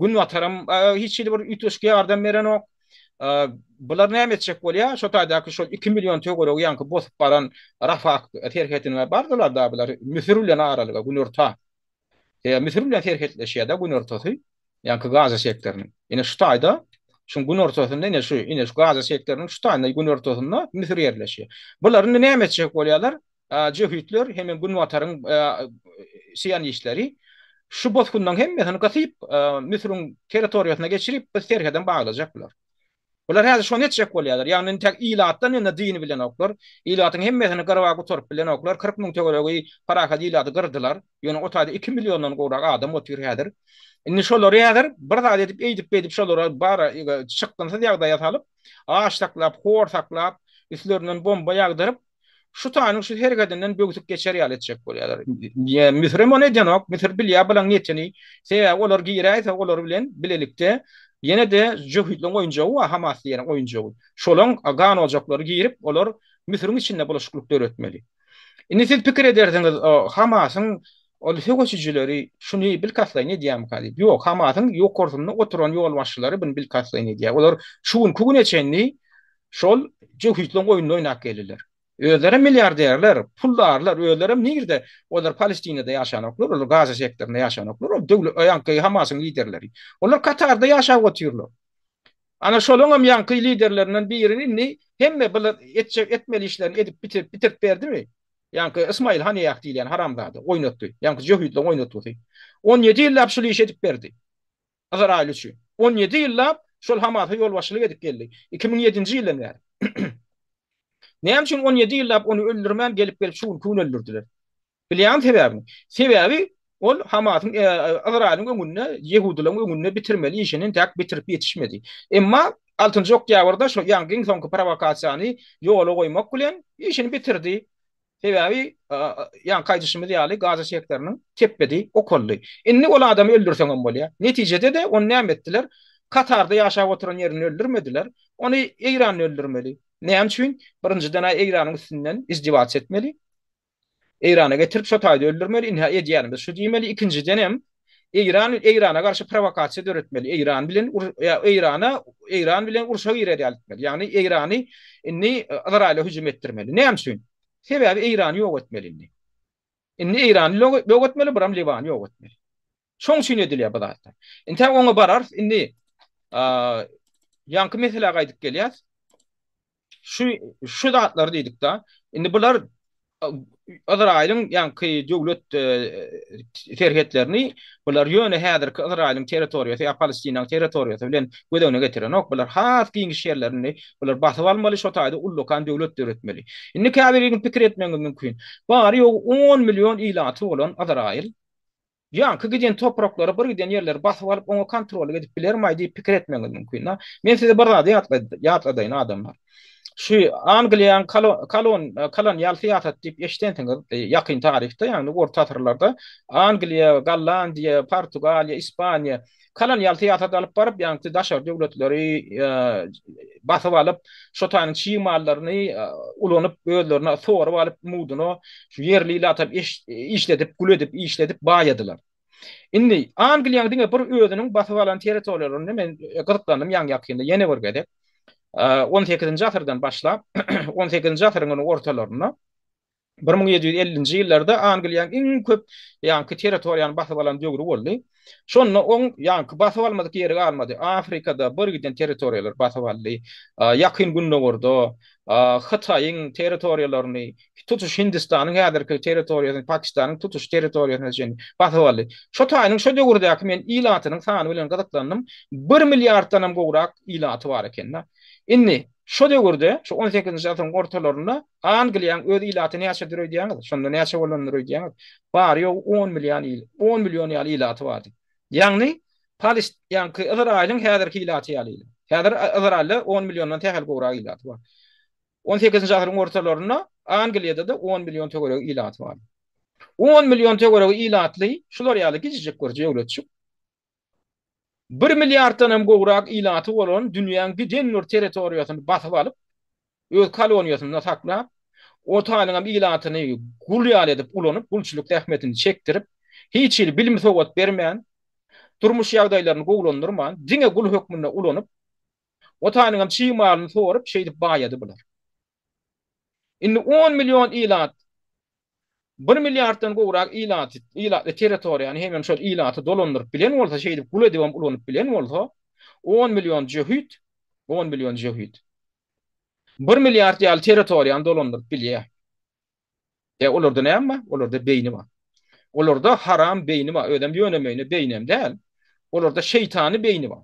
Günbataram hiç hili bir üýtgeşik ýardam berenok. Bular näme etjek bolýar? Şo taýdaky şol 2 million töweregi ýaňky bosup baran Rafah serhetine bardylar da bular Müsür bilen aralyga günorta. Müsür bilen serhetleşýär-de günortasy. Ýaňky Gaza sektorynyň. Ine şu taýda, şuň günortasynda ine şu, ine şu Gaza sektorynyň şu taýynda günortasynda Müsür ýerleşýär. Bular indi näme etjek bolýarlar? Jöhitler hemem günbataryň sionistleri şu bosgunlaryň hemmesini gysyp, Müsüriň territoriýasyna geçirip, bu serhedem baglajak bular. Bular häzir şony etjek bolýarlar. Ýagny intäk ilatdan indi dyny bilenoklar. Ilatyň hemmesini gyrba gutaryp bilenoklar. 40 müň töweregi parahat ilaty gyrdylar. Ýöne o taýda 2 milliondan gowrak adam otyr häzir. Indi şolary häzir bir zat edip eýdip-beýdip şolara bara çykgynsyz ýagdaýa salyp, aç saklap, hor saklap, üstlerinden bomba ýagdyryp, Şu taýynyň şu hergedinden böwsüp geçer ýaly etjek bolýarlar. Müsürem ony edenok. Müsür bilýär bulaň niýetini. Sebäbi olar giräýse olar bilen bilelikde ýene-de jöhitleň oýunjagy bar Hamas diýen oýunjagy. Şolaň gan ojaklary girip olar Müsüriň içinde bulaşyklyk döretmeli. Indi siz pikir edersiňiz Hamasyň ol söweşijileri şuny bilkastlaýyn edýärmika diýip. Ýok, Hamasyň ýokarsynda oturan ýolbaşçylary buny bilkastlaýyn edýär. Olar şu günki güne çenli Şol jöhitleň oýnuny oýnap geldiler. Özlerem milliarderler, puldarlar, özlerem nirde? Olar Palestinada ýaşanoklar, olar Gaza sektorynda ýaşanoklar, ol döwlet, ýaňky Hamasyň liderleri. Olar Katarda ýaşap otyrlar. Ana şolaňam ýaňky liderlerinden birini indi hemme bular etjek etmeli işlerini edip bitirip bitirip berdimi? Ýaňky Ismail Haniýah diýilýän haramzada oýnatdy. Ýaňky jöhitleň oýnatgysy. 17 ýyllap şul işi edip berdi. Yzraýyl üçin. 17 ýyllap şol Hamasa ýolbaşçylyk edip geldi. 2007-nji ýyldan bäri. Näme üçin 17 ýyllap ony öldürmän gelip-gelip şu günki gün öldürdiler? Bilýäňmi sebäbini? Sebäbi ol Hamasyň Yzraýylyň öňünde, ýehudylaryň öňünde bitirmeli işini entäk bitirip ýetişmedi. Emma 6-njy oktýabrda şo ýaňky iň soňky prowokasiýany ýola goýmak bilen işini bitirdi. Sebäbi, ýaňky aýdyşymyz ýaly, Gaza sektorynyň tepbedi okaldy. Indi ol adamy öldürseňem bolýar. Netijede-de ony näme etdiler? Katarda ýaşap oturan ýerinde öldürmediler. Ony Eýranda öldürmeli. Näme üçin? Birinjiden-ä Eýranyň üstünden izdiwats etmeli. Eýrana getirip şo taýda öldürmeli. Indi-hä edýänimiz şu diýmeli. Ikinjidenem, Eýran Eýrana garşy prowokasiýa döretmeli. Eýran bilen Eýrana Eýran bilen urşa girer ýaly etmeli. Ýagny Eýrany indi Yzraýyla hüjüm etdirmeli. Näme üçin? Sebäbi Eýrany ýok etmeli indi. Indi Eýrany ýok etmeli, biram Liwany ýok etmeli. Şoň üçin edilýär bu zatlar. Intäk oňa bararys. Indi ýaňky meselä gaýdyp gelýäs. Şu şu zatlary diýdik-de. Indi bular. Yzraýylyň ýaňky döwlet serhetlerini bular ýöne häzirki Yzraýylyň territoriýasy ýa Palestinanyň territoriýasy bilen göz öňüne getirenok. Bular has giňiş ýerlerini bular basyp almaly, şo taýda ullakan döwlet döretmeli. Indi käbiriňiz pikir etmegiňiz mümkin. Bary-ýogy on million ilaty bolan Yzraýyl Ýaňky giden topraklary, bir giden ýerleri basyp alyp, oňa kontrollyk edip bilermaý diýip pikir etmegiňiz mümkin. Men size bir zady ýatladaýyn adamlar. Şu Angliýanyň kolon kolonial syýasat diýip eşidensiňiz ýakyn taryhda, ýagny orta asyrlarda Angliýa, Gollandiýa, Portugaliýa, Ispaniýa kolonial syýasat alyp baryp, ýagny daşary döwletleri basyp alyp, şo taýynyň çig mallaryny ulanyp, özlerine sorup alyp, muduna şu ýerli ilatam işledip, gul edip, işledip baýadylar. Indi Angliýanyň diňe bir özüniň basyp alan territoriýalarynda men gyzyklandym ýaňy-ýakynda ýene bir gezek. On sekizinji asyrdan başlap, on sekizinji asyryň ortalarynda 1750-nji ýyllarda Angliýanyň iň köp ýaňky territoriýany basyp alan döwri boldy. Şonda oň ýaňky basyp almadyk ýeri galmady. Afrikada bir giden territoriýalar basyp aldy. Ýakyn Gündogarda Hytaýyň territoriýalaryny, tutuş Hindistanyň häzirki territoriýasyny, Pakistanyň tutuş territoriýasyna çenli basyp aldy. Şo taýynyň şo döwürdäki men ilatynyň sany bilen gyzyklandym. Bir milliarddan hem gowrak ilaty bar eken-de. Indi şo döwürde, şu on sekizinji asyryň ortalarynda Angliýaň öz ilaty näçedir öýdýäňiz? Şonda näçe bolandyr öýdýäňiz? Bary-ýogy on million il, on million ýaly ilaty bardy. Ýagny, Palest, ýaňky Yzraýylyň häzirki ilaty ýaly ilat. Häzir Yzraýylda on milliondan sähel gowrak ilaty bar. On sekizinji asyryň ortalarynda Angliýada-da on million töweregi ilaty bardy. On million töweregi ilatly şular ýaly kiçijik bir döwletjik. Bir milliarddan hem gowrak ilaty bolan dünýäň giden bir territoriýasyny basyp alyp, öz koloniýasynda saklap, o taýynyňam ilatyny gul ýaly edip ulanyp, gulçulyk zähmetini çekdirip, hiç hili bilim-sowat bermän, durmuş ýagdaýlaryny gowulandyrman, diňe gul hökmünde ulanyp, o taýynyňam çig malyny sorup, şeýdip baýady bular. Indi on million ilat, bir milliarddan gowrak ilaty, ilatly territoriýany hemem şol ilaty dolandyryp bilen bolsa, şeýdip gul edibem ulanyp bilen bolsa, on million jöhit, on million jöhit bir milliard ýaly territoriýany dolandyryp bilýär. E olarda näme bar? Olarda beýni bar. Olarda haram beýni bar. Özem ýönemeýne beýnem däl. Olarda şeýtany beýni bar.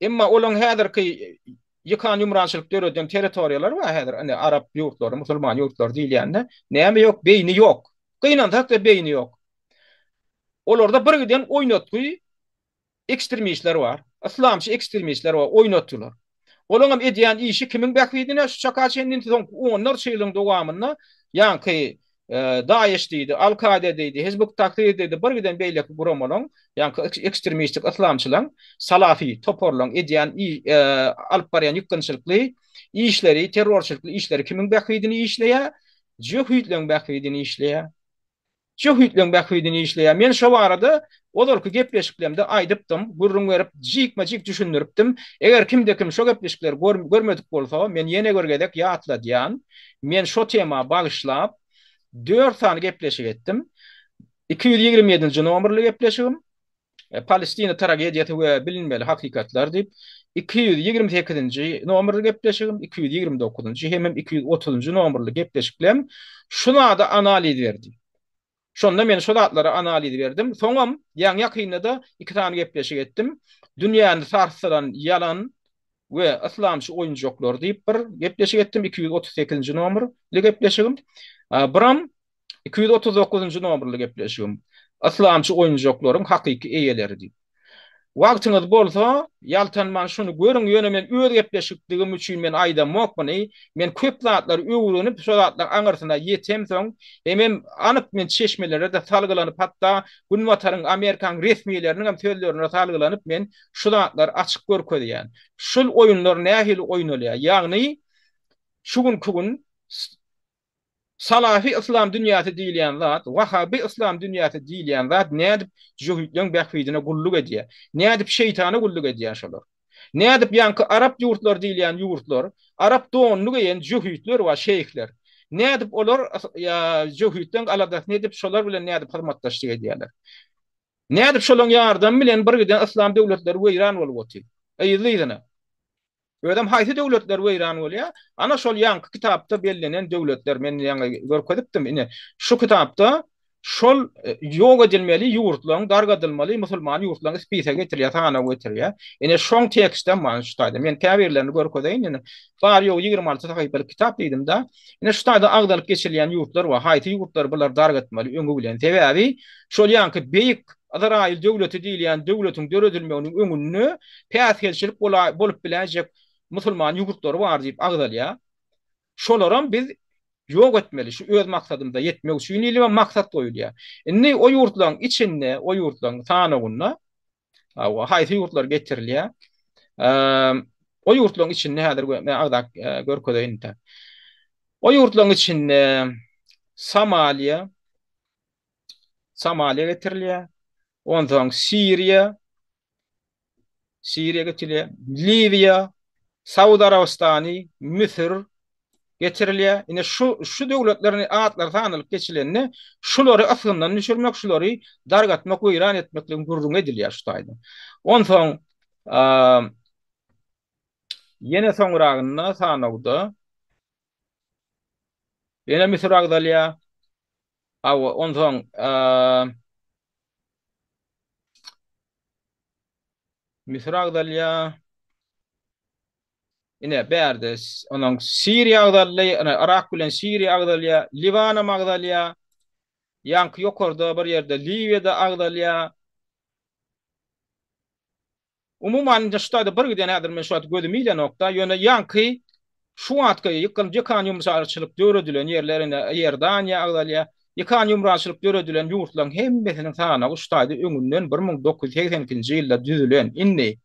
Emma olaň häzirki ýykan-ýumrançylyk döreden territoriýalary bar häzir, ine, arap ýurtlary, musulman ýurtlary diýilýände, näme ýok, beýni ýok. Gynansak-da beýni ýok. Olarda birgiden oýnatgy ekstremistler bar, yslamçy ekstremistler bar, oýnatgylar. Olaňam edýän işi kimiň bähbidine şu çaka çenli soňky onlarça ýylyň dowamynda ýaňky DAEŞ diýdi, Al-Kaýda diýdi, Hizbut Tahrir diýdi, bir giden beýleki guramalaryň, ýaňky ekstremistik yslamçylaryň, salafi toparlaryň edýän alyp barýan ýykgynçylykly işleri, terrorçylykly işleri kimiň bähbidine işleýär? Jöhitleriň bähbidine işleýär. Jöhitleriň bähbidine işleýär. Men şo barada ozalky gepleşiklerimde aýdypdym, gürrüň berip, jikme-jik düşündiripdim. Eger kimde-kim şo gepleşikleri görmedik bolsa, men ýene bir gezek ýatladýan. Men şo tema bagyşlap, dört sany gepleşik etdim. 227-nji nomerli gepleşigim, Palestina tragediýasy we bilinmeli hakykatlar diýip, 228-nji nomerli gepleşigim, 229-njy hemem 230-njy nomerli gepleşiklem şu zada analiz berdi. Şonda men şo zatlara analiz berdim. Soňam ýaňy-ýakynda-da iki sany gepleşik etdim. Dünýäni sarsdyran ýalan we yslamçy oýunjaklar diýip bir gepleşik etdim, 238-nji nomerli gepleşigim. Biram 239-njy nomerli gepleşigim. Yslamçy oýunjaklaryň hakyky eýeleri diýip. Wagtyňyz bolsa, ýaltanman şuny görüň, ýöne men öz gepleşikligim üçin men aýdamok muny, men köp zatlary öwrenip, şo zatlaryň aňyrsyna ýetemsoň, hemem anyk men çeşmelere-de salgylanyp, hatda Günbataryň, Amerikanyň resmileriniň hem sözlerine salgylanyp men şu zatlary açyk görkezýän. Şul oýunlar nähili oýnalýar? Ýagny, şu günki gün Salafi yslam dünýäsi diýilýän zat, wahabi yslam dünýäsi diýilýän zat nädip jöhitleň bähbidine gulluk edýär? Nädip şeýtana gulluk edýär şolar? Nädip ýaňky arap ýurtlary diýilýän ýurtlar, arap donuny geýen jöhitler bar, şeýhler. Nädip olar jöhitleň aladasyny edip şolar bilen nädip hyzmatdaşlyk edýärler? Nädip şolaň ýardamy bilen birgiden yslam döwletleri weýran bolup otyr? Yzly-yzyna. Özem haýsy döwletler weýran bolýar? Ana şol ýaňky kitapda bellenen döwletler, men ýaňy görkezipdim, ine, şu kitapda şol ýok edilmeli ýurtlaryň, dargadylmaly musulman ýurtlaryň spisegi getirilýär, sanawy getirilýär. Ine, şoň tekstem bar şu taýda. Men käbirlerini görkezeýin, ine, bary-ýogy 26 sahypalyk kitap diýdim-de. Ine, şu taýda agzalyp geçilýän ýurtlar bar. Haýsy ýurtlary bular dargatmaly öňi bilen? Sebäbi şol ýaňky beýik Yzraýyl döwleti diýilýän döwletiň döredilmeginiň öňünde päsgelçilik bolup biläýjek musulman ýurtlary bar diýip agzalýar. Şolaram biz ýok etmeli, şu öz maksadymyza ýetmek üçin diýlibem maksat goýulýar. Indi o ýurtlaryň içinde, o ýurtlaryň sanawynda haýsy ýurtlar getirilýär? O ýurtlaryň içinde häzir men agzap görkezeýin. O ýurtlaryň içinde Somaliýa, Somaliýa getirilýär. Onsoň Siriýa, Siriýa getirilýär. Liwiýa, Saud Arabystany, Müsür getirilýär. Ine şu şu döwletleriň atlary sanalyp geçilende, şulary ysgyndan düşürmek, şulary dargatmak, weýran etmekligiň gürrüňi edilýär şu taýda. Onsoň ýene soňragynda sanawda ýene Müsür agzalýar. Hawa, onsoň Müsür agzalýar. Ine, bärde onuň Siriýa agzaldy, ine, Yrak bilen Siriýa agzalýar, Liwanam agzalýar. Ýaňky ýokarda bir ýerde Liwiýa-da agzalýar. Umuman indi şu taýda bir giden häzir men şu wagt gözüm ilenokda, ýöne ýaňky şu wagtky ýykan ýykan ýumşarçylyk döredilen ýerler ine Iordaniýa agzalýar. Ýykan ýumraçylyk döredilen ýurtlaryň hemmesiniň sanawy şu taýda öňünden 1982-nji ýylda düzülen. Indi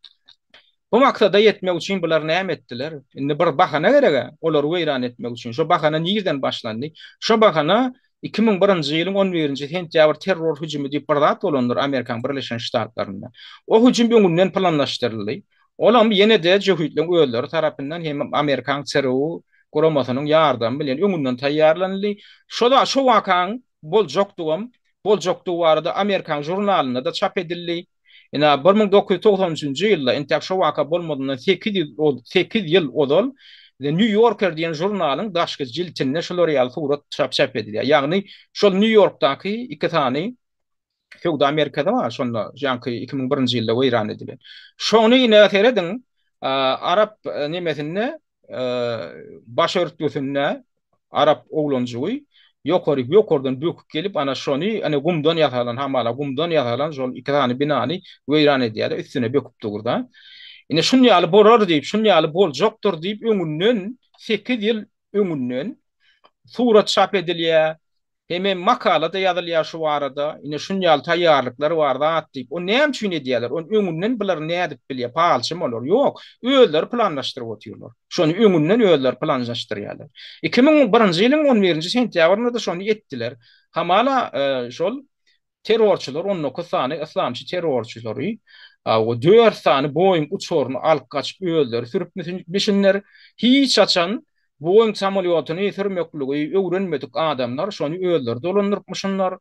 bu maksada ýetmek üçin bular näme etdiler? Indi bir bahana gereg-ä olary weýran etmek üçin. Şo bahana nirden başlandy? Şo bahana 2001-nji ýylyň on birinji sentýabr terror hüjümi diýip bir zat bolandyr Amerikanyň Birleşen Ştatlarynda. O hüjüm öňünden planlaşdyryldy. Olam ýene-de jöhitleň özleri tarapyndan hem Amerikanyň CRU guramasynyň ýardamy bilen öňünden taýýarlanyldy. Şo-da şo wakaň boljakdygam boljakdygy barada Amerikanyň žurnalynda-da çap edildi. Ine, 1993-nji ýylda, entäk şo waka bolmazyndan sekiz ýyl sekiz ýyl ozal The New Yorker diýen žurnalyň daşky jiltinde şular ýaly surat çap çap edilýär. Ýagny, şol Nýu-Ýorkdaky iki sany söwda merkezi bar, şonda ýaňky 2001-nji ýylda weýran edilen. Şony ine serediň, arap nemesinde baş örtgüsinde arap oglanjygy ýokary ýokardan böküp gelip ana şony ana gumdan ýasalan hamala gumdan ýasalan şol iki sany binany weýran edýär-de üstüne böküp dur-da. Ine şun ýaly bolar diýip, şun ýaly boljakdyr diýip öňünden sekiz ýyl öňünden surat çap edilýär, Hemem makala-da ýazylýar şu barada. Ine şun ýaly taýýarlyklar bar zat diýip. Ony näme üçin edýärler? Ony öňünden bular nädip bilýär? Palçymy olar? Ýok. Özleri planlaşdyryp otyrlar. Şony öňünden özleri planlaşdyrýarlar. 2001-nji ýylyň on birinji sentýabrynda-da şony etdiler. Hamala şol terrorçylar 19 sany yslamçy terrorçylary dört sany Boeing uçaryny alyp gaçyp özleri sürüpmişinler. Hiç haçan Boeing samolýotyny sürmekligi öwrenmedik adamlar şony özleri dolandyrypmyşynlar.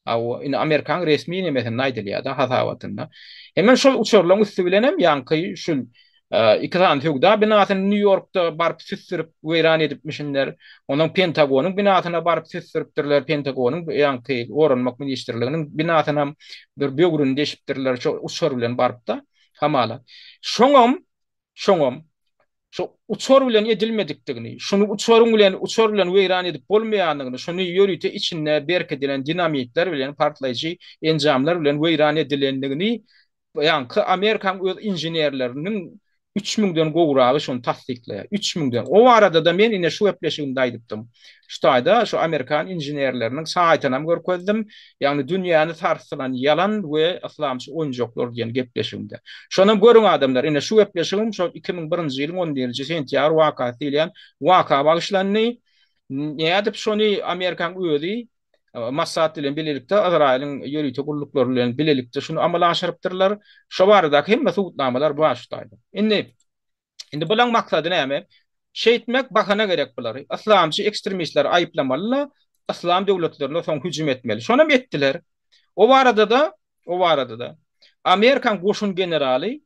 Hawa, indi Amerikan resmi nemesinde aýdylýar-da, hasabatynda. Hemem şol uçarlaryň üsti bilen hem ýaňky şul iki sany söwda binasyny Nýu-Ýorkda baryp süsdürip, weýran edipmişinler. Ondan Pentagonyň binasyna baryp süsdüripdirler. Pentagonyň ýaňky Goranmak ministrliginiň binasynam bir böwrüni deşipdirler şo uçar bilen baryp-da, hamala. Şoňam, şoňam Şu uçar bilen edilmedikdigini, şuny uçaryň bilen uçar bilen weýran edip bolmaýandygyny, şuny ýörite içinde berkidilen dinamitler bilen, partlaýjy enjamlar bilen weýran edilendigini ýaňky Amerikanyň öz inženerleriniň üç müňden gowragy şony tassyklaýar. Üç müňden. O barada-da men ine şu gepleşigimde aýdypdym. Şu taýda şu amerikan inženerleriniň saýtynam görkezdim. Ýagny dünýäni sarsdyran ýalan we yslamçy oýunjaklar diýen gepleşigimde. Şonam görüň adamlar, ine şu gepleşigim şol 2001-nji ýylyň on birinji sentýabr wakasy diýilýän waka bagyşlandy. Nädip şony Amerikanyň özi Mossad bilen bilelikde, Yzraýylyň ýörite gulluklary bilen bilelikde şuny amala aşyrypdyrlar. Şo baradaky hemme subutnamalar bar şu taýda. Indi Indi bulaň maksady näme? Şeýtmek bahana gerek bulary. Yslamçy ekstremistleri aýyplamaly-da, yslam döwletlerine soň hüjüm etmeli. Şonam etdiler. O barada-da, o barada-da Amerikan goşun generaly.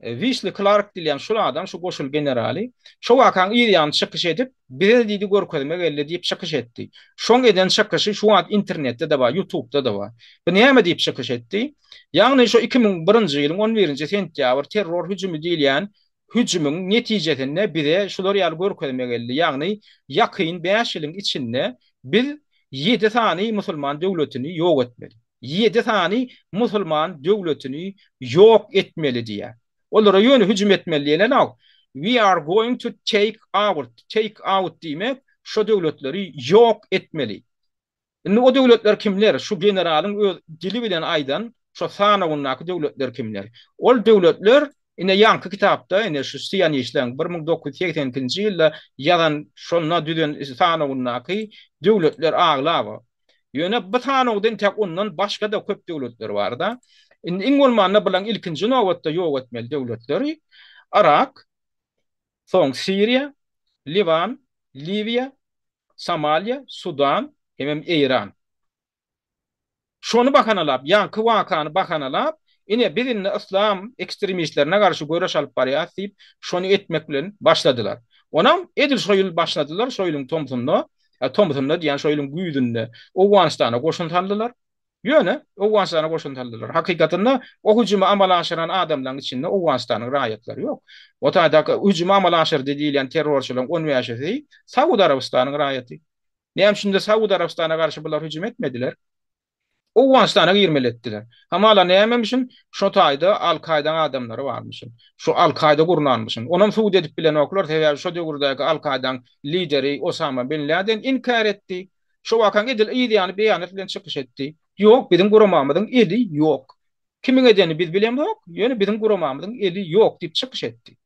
Wisli Klark diýilýän şul adam, şu goşun generaly, şo wakaň yz ýany çykyş edip, bize diýdi görkezme geldi diýip çykyş etdi. Şoň eden çykyşy şu wagt internetde-de bar, ýutubda-da bar. Bu näme diýip çykyş etdi? Ýagny şo 2001-nji ýylyň on birinji sentýabr terror hüjümi diýilýän hüjümiň netijesinde bize şular ýaly görkezme geldi. Ýagny ýakyn bäş ýylyň içinde biz ýedi sany musulman döwletini ýok etmeli. Ýedi sany musulman döwletini ýok etmeli diýýär. Olara ýöne hüjüm etmeli diýlenok. We are going to take out, take out diýmek şo döwletleri ýok etmeli. Indi o döwletler kimler? Şu generalyň öz dili bilen aýdan şo sanawyndaky döwletler kimler? Ol döwletler ine ýaňky kitapda ine şu sionistleň 1982-nji ýylda ýazan şonda düzen sanawyndaky döwletler aglaba. Ýöne bu sanawda intäk ondan başga-da köp döwletler bar-da. Indi iň bolmanda bulaň ilkinji nobatda ýok etmeli döwletleri Yrak, soň Siriýa, Liwan, Liwiýa, Somaliýa, Sudan hemem Eýran. Şony bahanalap, ýaňky wakany bahanalap, ine biz indi yslam ekstremistlerine garşy göreş alyp barýas diýip, şony etmek bilen başladylar. Onam edil şo ýyl başladylar, şo ýylyň tomsunda, tomsunda diýýän şo ýylyň güýzünde Owganystana goşun saldylar. Ýöne Owganystana goşun saldylar. Hakykatynda o hüjümi amala aşyran adamlaryň içinde Owganystanyň raýatlary ýok. O taýdaky hüjümi amala aşyrdy diýilýän terrorçylaryň on bäşisi Saud Arabystanyň raýaty. Näme üçin-de Saud Arabystana garşy bular hüjüm etmediler? Owganystana girmeli etdiler. Hamala nämemişin, şo taýda Al-Kaýdaň adamlary barmyşyn. Şu Al-Kaýda gurnanmyşyn. Onam subut edip bilenoklar, sebäbi şo döwürdäki Al-Kaýdaň lideri Osama bin Laden inkär etdi. Şo wakaň edil yz ýany beýanat bilen çykyş etdi. Ýok, biziň guramamyzyň eli ýok. Kimiň edenini biz bilemzok, ýöne biziň guramamyzyň eli ýok diýip çykyş etdi.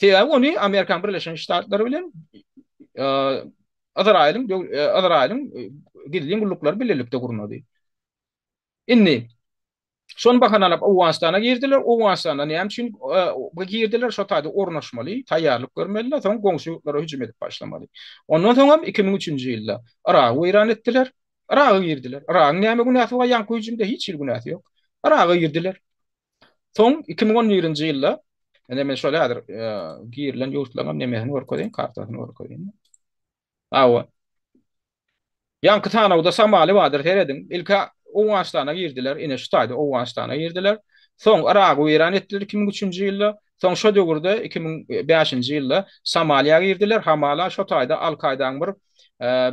Sebäbi ony Amerikan Birleşen Ştatlary bilen Yzraýylyň Yzraýylyň gizlin gulluklary bilelikde gurnady. Indi şony bahanalap Owganystana girdiler. Owganystana näme üçin girdiler? Şo taýda ornaşmaly, taýýarlyk görmeliler, soň goňşy ýurtlara hüjüm edip başlamaly. Ondan soň hem 2003-nji ýylda Yragy weýran etdiler. Yraga girdiler. Yragyň näme günäsi bar ýaňky hüjümde? Hiç hili günäsi ýok. Yraga girdiler. Soň 2011-nji ýylda ine men şol häzir girilen ýurtlaryň hem nemesini görkezeýin, kartasyny görkezeýin. Hawa. Ýaňky sanawda Somali bardyr, serediň. Ilki Owganystana girdiler, ine şu taýda Owganystana girdiler. Soň Yragy weýran etdiler 2003-nji ýylda. Soň şo döwürde 2005-nji ýylda Somaliýa girdiler. Hamala şo taýda Al-Kaýdaň bir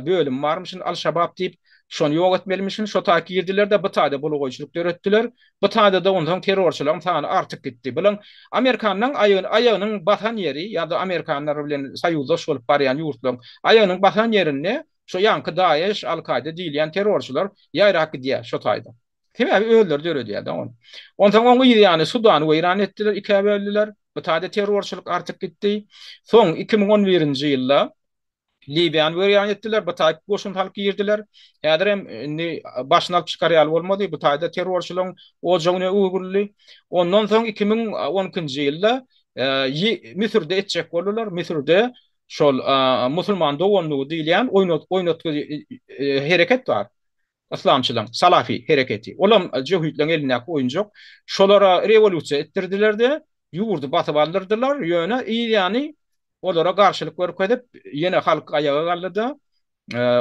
bölümi barmyşyn, Al-Şabab diýip, şony ýok etmelimişin. Şo taýy girdiler-de, bu taýda bulagaýçylyk döretdiler. Bu taýda-da onsoň terrorçylaryň sany artyp gitdi. Bulaň amerikanlaň aýagynyň basan ýeri ýa-da amerikanlar bilen soýuzdaş bolup barýan ýurtlaryň aýagynyň basan ýerinde şo ýaňky DAEŞ, Al-Kaýda diýilýän terrorçylar ýaýrap gidýär şo taýda. Sebäbi özleri döredýär-de ony. Onsoň oň yz ýany Sudany weýran etdiler, ikä böldüler. Bu taýda terrorçylyk artyp gitdi. Soň 2011-nji ýylda Liwiýany weýran etdiler, bu taýda goşun salyp girdiler. Häzir hem indi başyny alyp çykar ýaly bolmady. Bu taýda terrorçylygyň ojagyna öwrüldi. Ondan soň 2012-nji ýylda Müsürde etjek boldular. Müsürde şol musulman doganlygy diýilýän oýnatgy hereket bar. Yslamçylaryň Salafi hereketi. Olam jöhitleriň elindäki oýunjak. Şolara rewolýusiýa etdirdiler-de, ýurdy basyp aldyrdylar. Ýöne yz ýany olara garşylyk görkezip, ýene halk aýaga galdy-da,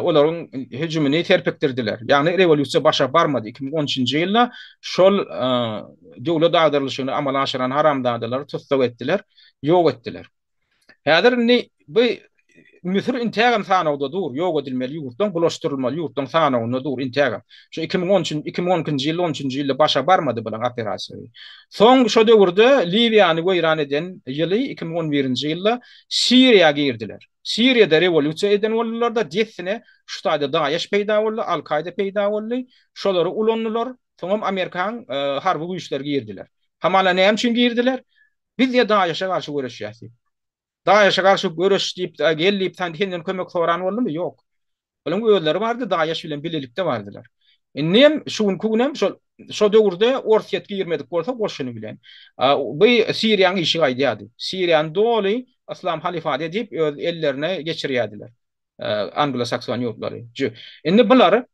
olaryň hüjümini serpikdirdiler. Ýagny rewolýusiýa başa barmady. 2013-nji ýylda şol döwlet agdarylyşygyny amala aşyran haramzadalary tussag etdiler, ýok etdiler. Häzir indi bu Müsür intägem sanawda dur, ýok edilmeli ýurtlaryň, bulaşdyrylmaly ýurtlaryň sanawynda dur intägem. Şu 2013 2012-nji ýylda, 13-nji ýylda başa barmady bularyň operasiýasy. Soň şo döwürde Liwiýany weýran eden ýyly 2011-nji ýylda Siriýa girdiler. Siriýada rewolýusiýa eden boldular-da, dessine şu taýda DAEŞ peýda boldy, Al-Kaýda peýda boldy. Şolary ulandylar. Soňam Amerikan harby güýçleri girdiler. Hamala näme üçin girdiler? Biz diýe DAEŞ-e garşy göreşýäs diýip. DAEŞ-e garşy göreş diýip, gel diýip sen senden kömek soran boldumy? Ýok. Olaryň özleri bardy, DAEŞ bilen bilelikde bardylar. Indi hem şu günki gün hem şol şo döwürde Orsýet girmedik bolsa goşuny bilen. Bu Siriýanyň işi gaýdýardy. Siriýany doly Yslam halyfaty edip öz ellerine geçirýärdiler. Anglo-sakson ýurtlary. Indi bular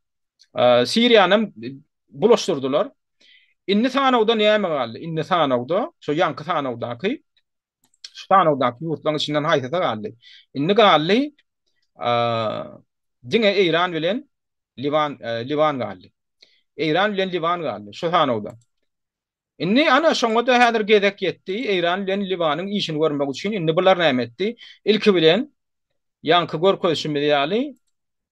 Siriýany hem bulaşdyrdylar. Indi sanawda näme galdy? Indi sanawda, şo ýaňky sanawdaky, şu sanawdaky ýurtlaryň içinden haýsysy galdy? Indi galdy, diňe Eýran bilen Liwan, Liwan galdy. Eýran bilen Liwan galdy şu sanawda. Indi ana şoňa-da häzir gezek ýetdi, Eýran bilen Liwanyň işini görmek üçin indi bular näme etdi? Ilki bilen ýaňky görkezişimiz ýaly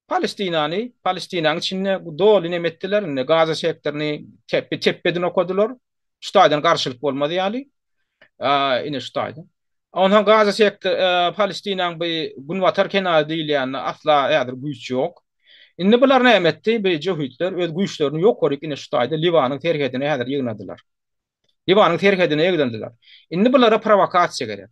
Palestinany, Palestinanyň içinde doly neme etdiler, indi Gaza sektoryny tepe tepbedin okadylar. Şu taýdan garşylyk bolmaz ýaly. Ine şu taýdan. Onsoň Gaza sektor, Palestinanyň bu günbatar kenary diýilýände asla häzir güýç ýok. Indi bular näme etdi? Bu jöhitler öz güýçlerini ýokaryk ine şu taýda Liwanyň serhedine häzir ýygnadylar. Liwanyň serhedine ýygnandylar. Indi bulara prowokasiýa gerek.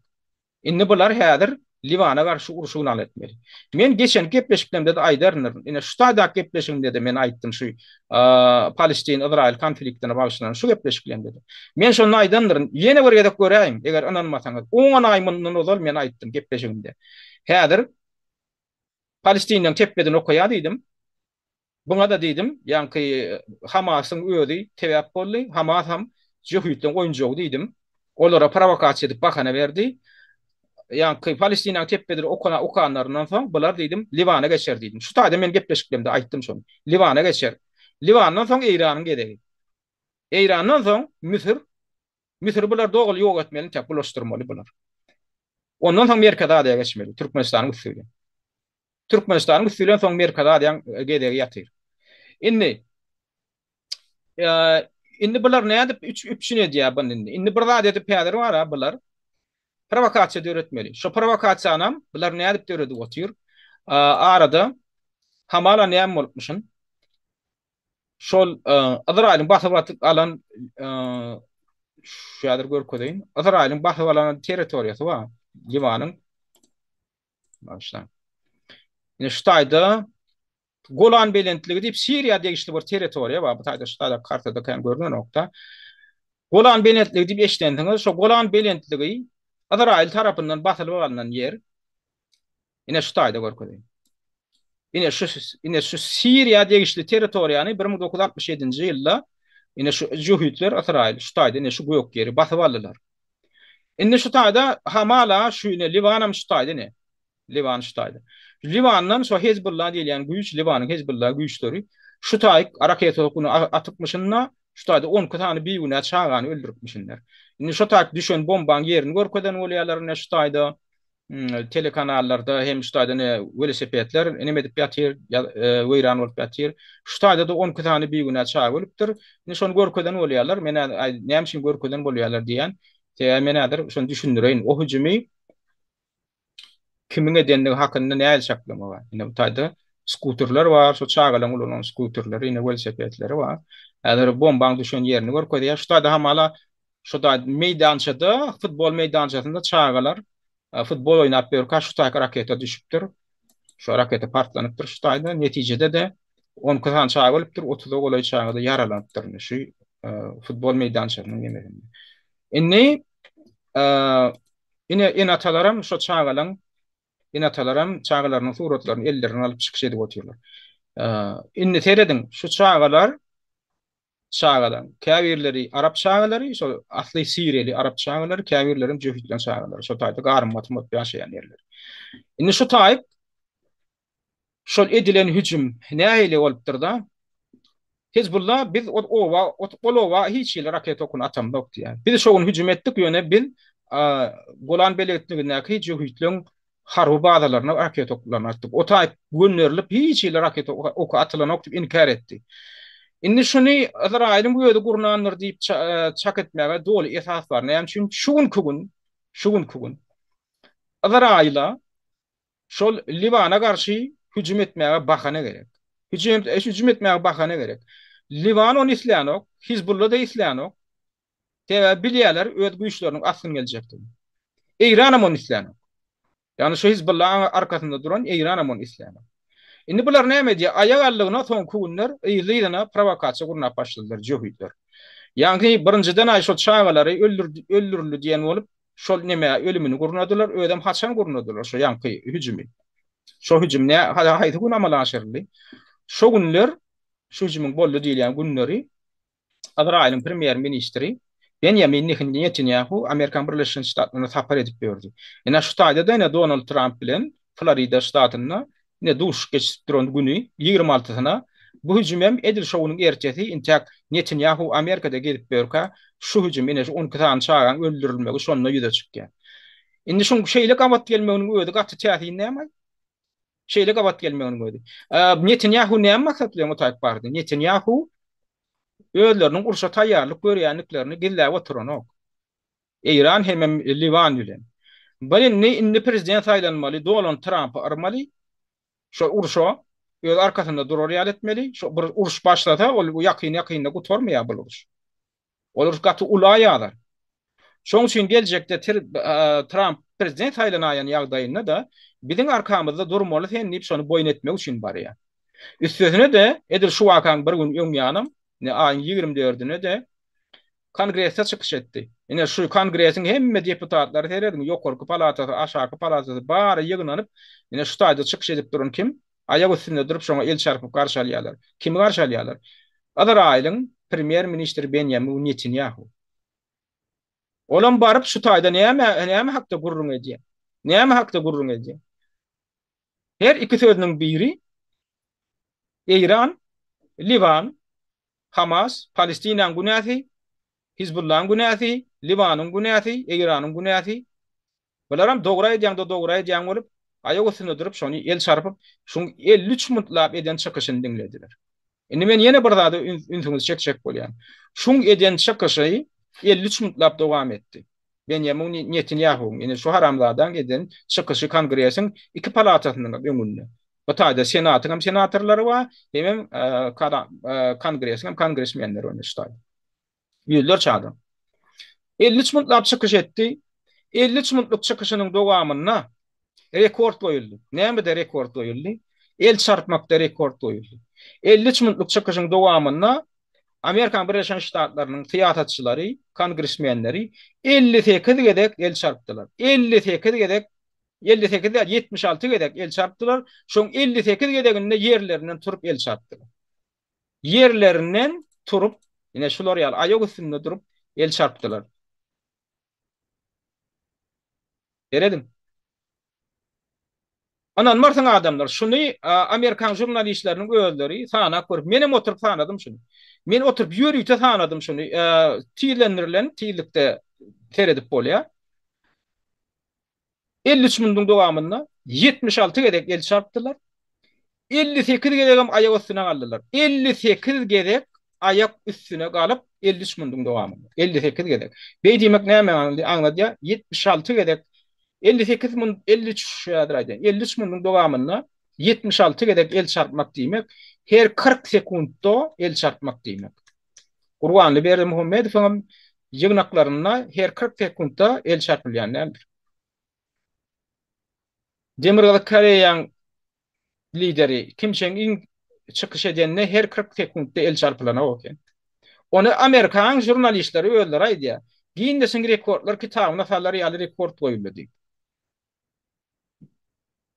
Indi bular häzir Liwana garşy uruş yglan etmeli. Men geçen gepleşiklerimde-de aýdaryn, ine şu taýdaky gepleşigimde-de men aýtdym şu Palestin-Yzraýyl konfliktine bagyşlanan şu gepleşiklerimde-de. Men şonda aýdandyryn, ýene bir gezek göräýiň, eger ynanmasaňyz, on aý mundan ozal men aýtdym gepleşigimde. Häzir Palestinleň tepbedini okaýar diýdim. Buňa-da diýdim, ýaňky Hamasyň özi sebäp boldy, Hamasam jöhitleň oýunjagy diýdim. Olara prowokasiýa edip bahana berdi. Ýaňky Palestinanyň tepbedir okana okanlaryndan soň bular diýdim, Liwana geçer diýdim. Şu taýda men gepleşiklerimde aýtdym şony. Liwana geçer. Liwandan soň Eýranyň gezegi. Eýrandan soň Müsür. Müsüri bular doly ýok etmeli, intäk bulaşdyrmaly bular. Ondan soň Merkezi Aziýa geçmeli, Türkmenistanyň üsti bilen. Türkmenistanyň üsti bilen soň Merkezi Aziýaň gezegi ýatyr. Indi indi bular nädip üpjün edýär buny indi? Indi bir zat edip häzir bar-a bular prowokasiýa döretmeli. Şo prowokasiýanam bular nädip döredip otyr? Arada hamala näme bolupmyşyn? Şol Yzraýylyň basyp atyp alan şu häzir görkezeýin. Yzraýylyň basyp alan territoriýasy bar. Liwanyň. Başla. Ine şu taýda Golan belentligi diýip Siriýa degişli bir territoriýa bar. Bu taýda şu taýda kartada kän görünenokda. Golan belentligi diýip eşidensiňiz. Şo Golan belentligi Yzraýyl tarapyndan basylyp alnan ýer. Ine şu taýda görkezeýin. Ine şu ine şu Siriýa degişli territoriýany 1967-nji ýylda ine şu jöhitler Ysraýyl şu taýda ine şu gök ýeri basyp aldylar. Indi şu taýda hamala şu ine Liwanam şu taýda ine. Liwan şu taýda. Liwandan şo Hezbollah diýilýän güýç, Liwanyň Hezbollah güýçleri şu taýyk raketa okuny atypmyşynda, şu taýda 12 sany bigünä çagany öldüripmişinler. Indi şo taýyk düşen bombaň ýerini görkezen bolýarlar ine şu taýda. Telekanallarda hem şu taýda ne welosipedler neme edip ýatyr, weýran bolup ýatyr. Şu taýda-da 12 sany bigünä çaga ölüpdir. Indi şony görkezen bolýarlar. Men näme üçin görkezen bolýarlar diýýän. Sebäbi men häzir şony düşündireýin. O hüjümi kimiň edendigi hakynda nähili çaklama bar? Ine bu taýda skuterler bar, şu çagalaryň ulanan skuterleri, ine welosipedleri bar. Häzir bombaň düşen ýerini görkezýär. Şu taýda hamala Şu taý meýdançada, futbol meýdançasynda çagalar futbol oýnap ýörkä şu taýky raketa düşüpdir. Şu raketa partlanypdyr şu taýda. Netijede-de 12 sany çaga ölüpdir, 30-a golaý çaga-da ýaralanypdyr şu futbol meýdançasynyň nemesinde. Indi ine ene-atalaram şo çagalaň ene-atalaram çagalarynyň suratlaryny ellerine alyp çykyş edip otyrlar. Indi serediň, şu çagalar Çagalaň käbirleri arap çagalary, şol asly siriýaly arap çagalary, käbirlerem jöhitleň çagalary, şo taýda garym-gatym bolup ýaşaýan ýerleri. Indi şu taýyp şol edilen hüjüm nähili bolupdyr-da? Hizbullah biz ol oba, ol oba hiç hili raketa okuny atamzok diýýär. Biz şo gün hüjüm etdik, ýöne biz Golan belentligindäki jöhitleň harby bazalaryna raketa oklaryny atdyk. O taýyp gönderilip hiç hili raketa oky atylanok diýip inkär etdi. Indi şuny Yzraýylyň özi gurnandyr diýip çak etmäge doly esas bar. Näme üçin? Şu günki gün, şu günki gün Yzraýyla şol Liwana garşy hüjüm etmäge bahana gerek. Hüjüm, hüjüm etmäge bahana gerek. Liwan ony islänok, Hizbulla-da islänok. Sebäbi bilýärler öz güýçleriniň asgyn geljekdigini. Eýranam ony islänok. Ýagny şu Hizbullahyň arkasynda duran Eýranam ony islänok. Indi bular näme edýär? Aýak aldygyna soňky günler yzly-yzyna prowokasiýa gurnap başladylar jöhitler. Ýagny birinjiden aý şol çagalary öldürildi diýen bolup şol neme ölümini gurnadylar, özem haçan gurnadylar şo ýaňky hüjümi. Şo hüjüm nä haýsy gün amala aşyryldy? Şo günler şu hüjümiň boldy diýilýän günleri. Yzraýylyň premýer-ministri Benýamin Netanýahu Amerikan Birleşen Ştatlaryna sapar edip ýördi. Ine şu taýda-da ine Donald Tramp bilen Florida ştatynda ine duşuşyk geçirip duran güni, 26-syna bu hüjümem edil şo günüň ertesi intäk Netanýahu Amerikada gezip ýörkä şu hüjüm ine şu 12 sany çagaň öldürilmegi şonda ýüze çykýar. Indi şuň şeýle gabat gelmeginiň özi gaty täsin dälmi? Şeýle gabat gelmeginiň özi. Netanýahu näme maksat bilen o taýyp bardy? Netanýahu özleriniň urşa taýýarlyk görýändiklerini gizläp oturanok. Eýran hemem Liwan bilen. Bir indi indi prezident saýlanmaly, Donald Trampy yrmaly. Şo urşa öz arkasynda durar ýaly etmeli. Şo bir uruş başlasa, ol ýakyn-ýakynda gutarmaýar bul uruş. Ol uruş gaty ula ýazar. Şoň üçin geljekde Tramp prezident saýlanaýan ýagdaýynda-da biziň arkamyzda durmaly sen diýip şony boýun etmek üçin barýar. Üstesine-de edil şu wakaň bir gün öň ýanam, ine aýyň 24-üne-de Kongresde çykyş etdi. Ine şu Kongresiň hemme deputatlary serediň, ýokarky palatasy, aşaky palatasy bary ýygnanyp, ine şu taýda çykyş edip duran kim? Aýak üstünde durup şoňa el çarpyp garşy alýarlar. Kimi garşy alýarlar? Yzraýylyň premýer-ministri Benýamin Netanýahu. Olam baryp şu taýda näme näme hakda gürrüň edýär? Näme hakda gürrüň edýär? Her iki sözüniň biri Eýran, Liwan, Hamas, Palestinanyň günäsi, Hizbullahyň günäsi, Liwanyň günäsi, Eýranyň günäsi. Bularam dogry aýdýaňda dogry aýdýaň bolup, aýak üstünde durup şony el çarpyp, şuň 53 mintlap eden çykyşyny diňlediler. Indi men ýene bir zada ünsüňizi çekjek bolýan. Şuň eden çykyşy 53 mintlap dowam etdi. Benýamin Netanýahuwyň, ýene şu haramzadaň eden çykyşy Kongresiň iki palatasynyň öňünde. Bu taýda Senatyň hem senatorlary bar, hemem Kongresiň hem kongresmenleri bar şu taýda. Ýüzlerçe adam. 53 mintlap çykyş etdi. 53 minutlyk çykyşynyň dowamynda rekord goýuldy. Nämede rekord goýuldy? El çarpmakda rekord goýuldy. 53 minutlyk çykyşyň dowamynda Amerikan Birleşen Ştatlarynyň syýasatçylary, kongresmenleri 58 gezek el çarpdylar. 58 gezek 58 däl, 76 gezek el çarpdylar. Şoň 58 gezeginde ýerlerinden turup el çarpdylar. Ýerlerinden turup, ine şular ýaly aýak üstünde durup el çarpdylar. Serediň. Ynanmarsyň adamlar, şuny Amerikan žurnalistleriniň özleri sanap görüp, menem oturyp sanadym şuny. Men oturyp ýörite sanadym şuny. Tizlendirilen tizlikde seredip bolýar. 53 minutiň dowamynda 76 gezek el çarpdylar. 58 gezegem aýak üstüne galdylar. 58 gezek aýak üstüne galyp 53 minutiň dowamynda. 58 gezek. Beý diýmek näme aňladýar? 76 gezek 58 minut 53 häzir aýdaýyn. 53 minutiň dowamynda 76 gezek el çarpmak diýmek, her 40 sekuntda el çarpmak diýmek. Gurbanly Berdimuhamedowyň ýygnaklarynda her 40 sekuntda el çarpylýan däldir. Demirgazyk Koreýaň lideri Kim Çen In çykyş edende her 40 sekuntda el çarpylanok eken. Ony Amerikan žurnalistleri özleri aýdýar. Ginnesiň rekordlar kitabyna salar ýaly rekord goýuldy diýip.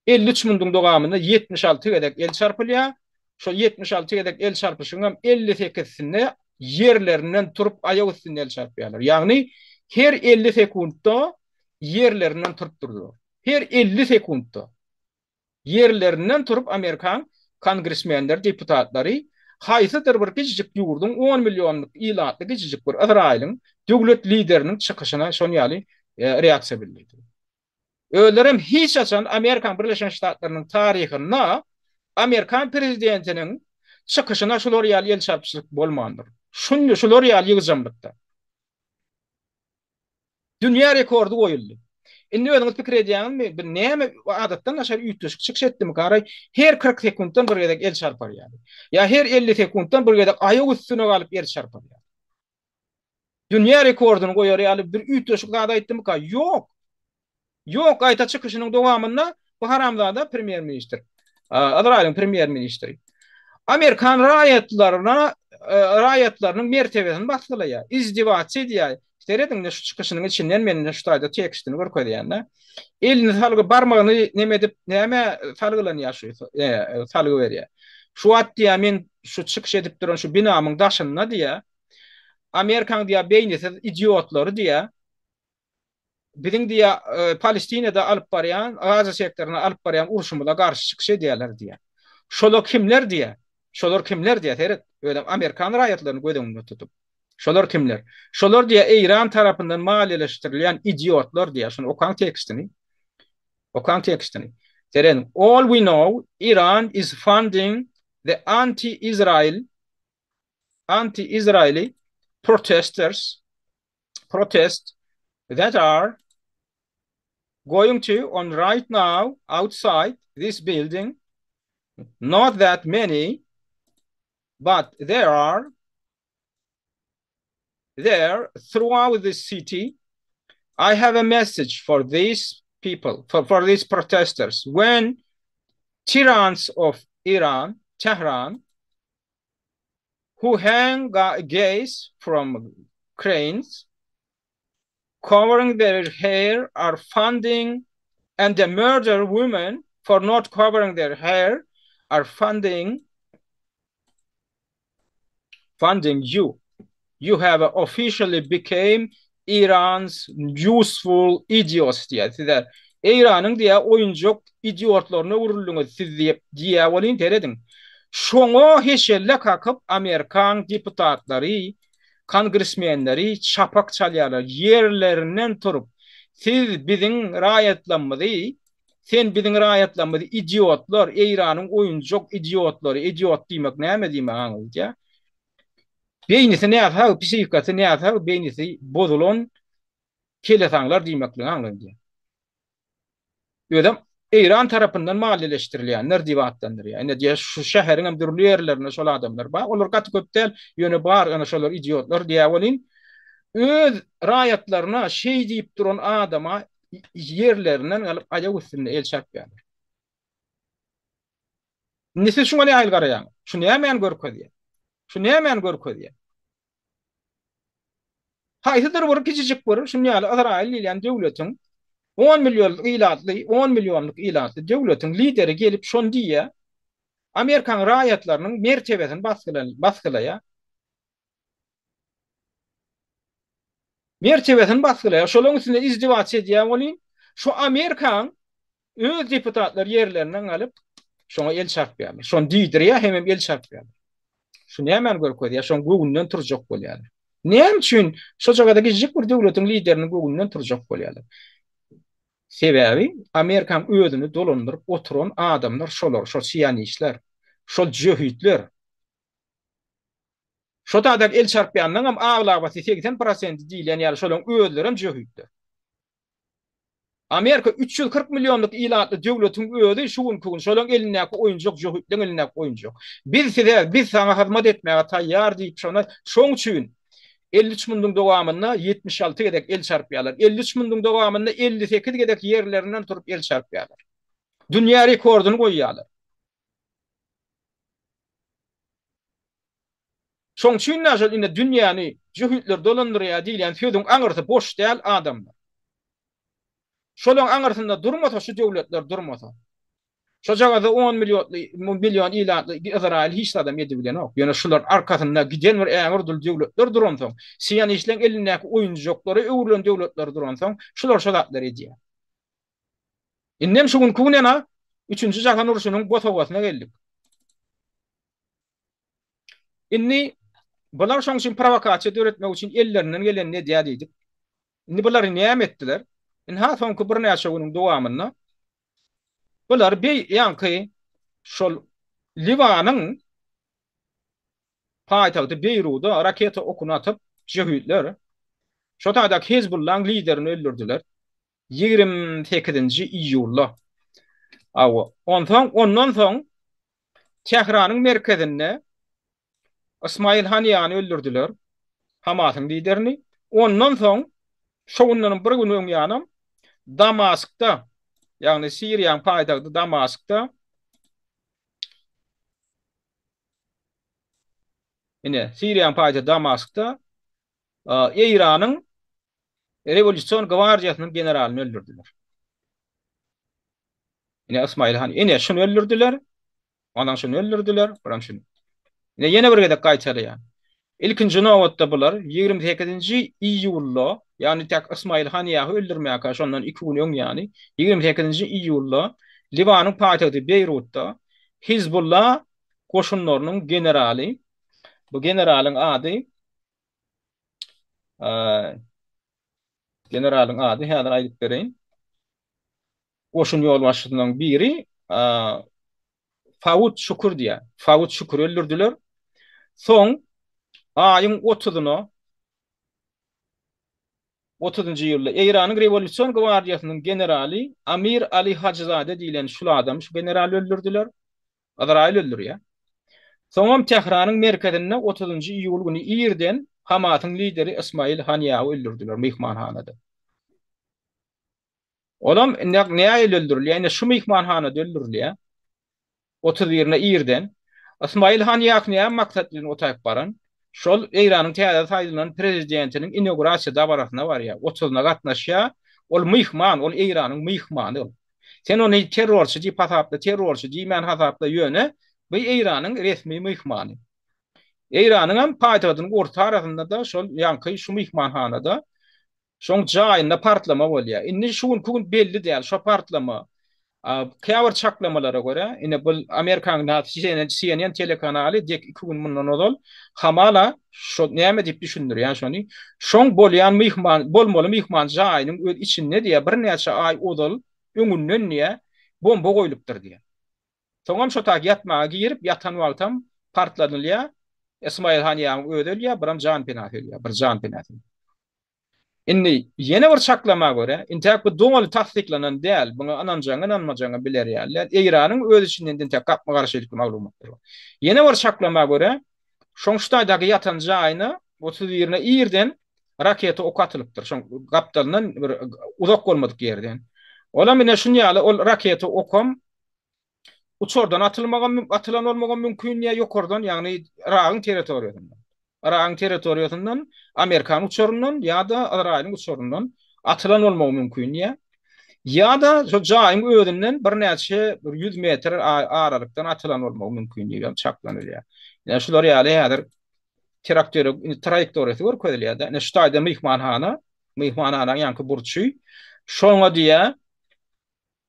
53 minutiň dowamynda 76 gezek el çarpylýar. Şol 76 gezek el çarpyşygyň hem 58-sinde ýerlerinden turup aýak üstünde el çarpýarlar. Ýagny her 50 sekuntda ýerlerinden turup durdular. Her 50 sekuntda ýerlerinden turup amerikan kongresmenleri, deputatlary haýsydyr bir kiçijik ýurduň 10 millionlyk ilatly kiçijik bir Ysraýylyň döwlet lideriniň çykyşyna şon ýaly reaksiýa bildirdi. Özlerem hiç haçan Amerikan Birleşen Ştatlarynyň taryhynda amerikan prezidentiniň çykyşyna şular ýaly el çarpyşlyk bolmandyr. Şunda şular ýaly ýygjamlykda. Dünýä rekordy goýuldy. Indi özüňiz pikir edýäňizmi, bu näme adatdan daşary üýtgeşik çykyş etdimi garaý, her 40 sekuntdan bir gezek el çarpar ýaly. Ýa her 50 sekuntdan bir gezek aýak üstüne galyp el çarpar ýaly. Dünýä rekordyny goýar ýaly bir üýtgeşik zat aýtdymyka? Ýok. Ýok, gaýta çykyşynyň dowamynda bu haramzada premýer-ministr, Yzraýylyň premýer-ministri amerikan raýatlaryna raýatlarynyň mertebesini basgylaýar, izdiwasiýa edýär. Serediň-de şu çykyşynyň içinden men indi şu taýda tekstini görkezýän-de. Elini salgy barmagyny neme edip näme salgylanýar şu salgy berýär. Şu wagt diýýär men şu çykyş edip duran şu binamyň daşynda diýýär. Amerikaň diýýär beýnisiz idiotlary diýýär. Biziň diýýär Palestinada alyp barýan, Gaza sektorynda alyp barýan urşumyza garşy çykyş edýärler diýýär. Şolar kimler diýýär. Şolar kimler diýýär, seret, özem amerikan raýatlaryny göz öňünde tutup. Şolar kimler? Şolar diýýär Eýran tarapyndan maliýeleşdirilýän idiotlar diýýär. Şuny okaň tekstini. Okaň tekstini. Serediň. All we know, Iran is funding the anti-Israel anti-Israeli protesters protest that are going to on right now outside this building not that many but there are there throughout the city I have a message for these people for, for these protesters when tyrants of Iran Tehran who hang gays from cranes covering their hair are funding and the murder women for not covering their hair are funding funding you. You have officially became Iran's useful idiots diýýär. Sizler Eýranyň diýýär oýunjak idiotlaryna öwrüldiňiz siz diýip diýýär welin serediň. Şoňa heşelle kakyp Amerikan deputatlary, kongresmenleri çapak çalýarlar. Ýerlerinden turup siz biziň raýatlarymyzy sen biziň raýatlarymyzy idiotlar, Eýranyň oýunjak idiotlary, idiot diýmek näme diýmek aňladýar? Beýnisi näsag, psihikasy näsag, beýnisi bozulan kelesaňlar diýmekligi aňladýar. Özem Eýran tarapyndan maliýeleşdirilýänler diýip atlandyrýar. Ine diýýär, şu şäheriň hem dürli ýerlerinde şol adamlar bar. Olar gaty köp däl, ýöne bar, ýöne şolar idiotlar diýýär welin, öz raýatlaryna şeý diýip duran adama ýerlerinden galyp aýak üstünde el çarpýarlar. Indi siz şuňa nähili garaýaňyz? Şu nämäni görkezýär? Şu nämäni görkezýär? Haýsydyr bir kiçijik bir şuny ýaly Ysraýyl diýilýän döwletiň 10 millionlyk ilatly, 10 millionlyk ilatly döwletiň lideri gelip şony diýýär. Amerikanyň raýatlarynyň mertebesini basgylaýar. Mertebesini basgylaýar. Şolaryň üstünde izdiwaç edýär welin, şu Amerikanyň öz deputatlary ýerlerinden galyp, şoňa el çarpýarlar. Şony diýdirýär hemem el çarpýarlar. Şu nämäni görkezýär? Şoň göwnünden turjak bolýarlar. Näme üçin şojagada kiçijik bir döwletiň lideriniň göwnünden turjak bolýarlar? Sebäbi Amerikanyň özüni dolandyryp oturan adamlar şolar, şol sionistler, şol jöhitler. Şo taýdan el çarpýanlaryňam aglabasy 80 prosenti diýilýän ýaly şolaryň özlerem jöhitler. Amerika 340 millionlyk ilatly döwletiň özi şu günki gün şolaryň elindäki oýunjak jöhitleň elindäki oýunjak. Biz size, biz saňa hyzmat etmäge taýýar diýip şona şoň üçin 53 munduň dowamynda 76 gezek el çarpýarlar. 53 munduň dowamynda 58 gezek ýerlerinden turup el çarpýarlar. Dünýä rekordyny goýýarlar. Şoň üçin-de şol indi dünýäni jöhitler dolandyrýar diýilýän sözüň aňyrsy boş däl adamlar. Şolaň aňyrsynda durmasa şu döwletler durmasa. Şojagazda on milliotly million ilatly Yzraýyl hiç zadam edibilenok. Ýöne şular arkasynda giden bir ägirt uly döwletler duransoň, sionistleň elindäki oýunjaklara öwrülen döwletler duransoň, şular şo zatlary edýär. Indem şu günki gün ena Üçünji jahan urşunyň bosagasyna geldik. Indi bular şoň üçin prowokasiýa döretmek üçin ellerinden gelenini edýär diýdik. Indi bulary näme etdiler? Ynha soňky birnäçe günüň dowamynda bular beý ýaňky şol Liwanyň paýtagty Beýruda raketa okuny atyp, jöhitler şo taýdaky Hezbullaň liderini öldürdiler. 28-nji iýulda. Hawa. Onsoň, ondan soň Tähranyň merkezinde Ysmaýyl Haniýany öldürdiler. Hamasyň liderini. Ondan soň, şo gündenem bir gün öň ýanam Damaskda, ýagny Siriýanyň paýtagty Damaskda ine, Siriýanyň paýtagty Damaskda Eýranyň Rewolýusion gwardiýasynyň generalyny öldürdiler. Ine Ysmaýyl han, ine şuny öldürdiler. Ondan şuny öldürdiler, buram şuny. Ine ýene bir gezek gaýtalaýan. Ilkinji nobatda bular 28-nji iýulda, ýagny täk Ysmaýyl Haniýahy öldürmäkä şondan iki gün öň ýany, 28-nji iýulda Liwanyň paýtagty Beýrutda Hizbulla goşunlarynyň generaly, bu generalyň ady generalyň ady häzir aýdyp bereýin. Goşun ýolbaşçysynyň biri Fawut Şükür diýýär. Fawut Şüküri öldürdiler. Soň aýyň otuzyna, otuzynjy iýulda Eýranyň Rewolýusion gwardiýasynyň generaly Amir Ali Hajyzade diýlen şul adamy, şu generaly öldürdiler. Yzraýyl öldürýär. Soňam Tähranyň merkezinde otuzynjy iýul güni irden Hamasyň lideri Ysmaýyl Haniýahy öldürdiler myhmanhanada. Olam indi nähili öldürilýär? Ine şu myhmanhanada öldürilýär. 31-ine irden. Ysmaýyl Haniýah näme maksat bilen otaýyp baran? Şol Eýranyň täze saýlanan prezidentiniň inaugurasiýa dabarasyna barýar. Otuzyna gatnaşýar. Ol myhman, ol Eýranyň myhmany ol. Sen ony terrorçy diýip hasapla, terrorçy diýmän hasapla, ýöne bu Eýranyň resmi myhmany. Eýranyň hem paýtagtynyň orta arasynda-da şol ýaňky şu myhmanhanada Şoň jaýynda partlama bolýar. Indi şu günki gün belli däl, şo partlama käbir çaklamalara görä, ine bu Amerikanyň CNN telekanaly dek iki gün mundan ozal hamala şo näme diýip düşündirýär şony. Şoň bolýan myhman, bolmaly myhman jaýynyň öz içinde diýýär, birnäçe aý ozal öňünden diýýär, bomba goýlupdyr diýýär. Soňam şo tak ýatmaga girip, ýatan wagtam partlanylýar. Ismail Haniýaň özi ölýär, biram janpenasy ölýär, bir janpenasy. Indi ýene bir çaklama görä, intäk bu doly tassyklanan däl, muňa ynanjaňy, ynanmajaňy biler ýaly däl. Eýranyň öz içinden intäk gapma-garşylykly maglumatlar bar. Ýene bir çaklama görä, şoň şu taýdaky ýatan jaýyna 31-ine irden raketa ok atylypdyr. Şoň gapdalyndan bir uzak bolmadyk ýerden. Olam ine şun ýaly ol raketa okam uçardan atylmagam atylan bolmagam mümkin diýýär ýokardan, ýagny Yragyň territoriýasyndan. Yragyň territoriýasyndan Amerikan uçaryndan ýa-da Yzraýylyň uçaryndan atylan bolmagy mümkin diýýär. Ýa-da şo jaýyň özünden birnäçe bir 100 metr aralykdan atylan bolmagy mümkin diýip hem çaklanylýar. Ýa şular ýaly häzir terakt traýektoriýasy görkezilýär-de. Ine şu taýda myhmanhana, myhmanhanaň ýaňky burçy. Şoňa diýýär,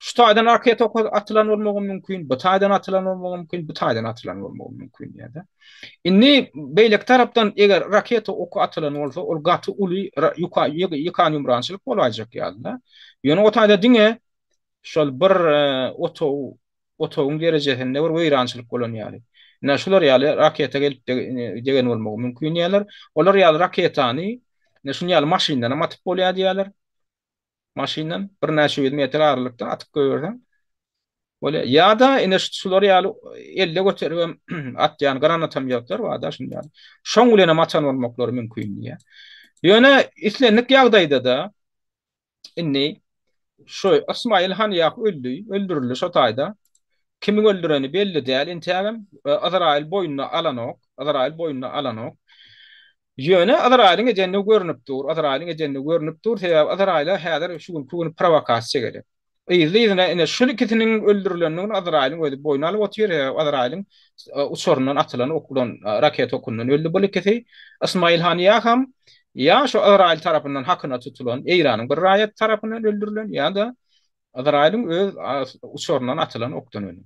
Şu taýdan raketa oky atylan bolmagy mümkin, bu taýdan atylan bolmagy mümkin, bu taýdan atylan bolmagy mümkin diýýär-de. Indi beýleki tarapdan eger raketa oky atylan bolsa, ol gaty uly ýuka ýykan ýumrançylyk bolaýjak ýaly-da. Ýöne o taýda diňe şol bir e, otag otagyň derejesinde bir weýrançylyk bolan ýaly. Ine şular ýaly raketa gelip e, degen bolmagy mümkin diýýärler. Olar ýaly raketany ine şuny ýaly maşyndan hem atyp bolýar diýýärler. Maşyndan birnäçe ýüz metr aralykdan atyp goýberseň bolýar. Ýa-da ine şular ýaly elde göterip hem atýan granatomýotlar bar-da şuny ýaly. Şoň bilen hem atan bolmaklary mümkin diýýär. Ýöne islendik ýagdaýda-da indi şu Ysmaýyl Haniýah öldi, öldürildi şo taýda. Kimiň öldüreni belli däl entägem. Yzraýyl boýnuna alanok. Yzraýyl boýnuna alanok. Ýöne Yzraýylyň edenligi görnüp dur. Yzraýylyň edenligi görnüp dur. Sebäbi Yzraýyla häzir şu günki gün prowokasiýa gerek. Yzly-yzyna ine şul ikisiniň öldürilendigini Yzraýylyň özi boýun alyp otyr. Sebäbi Yzraýylyň uçaryndan atylan okdan, raketa okundan öldi bul ikisi. Ysmaýyl Haniýaham ýa şu Yzraýyl tarapyndan hakyna tutulan Eýranyň bir raýaty tarapyndan öldürilen ýa-da Yzraýylyň öz uçaryndan atylan okdan ölen.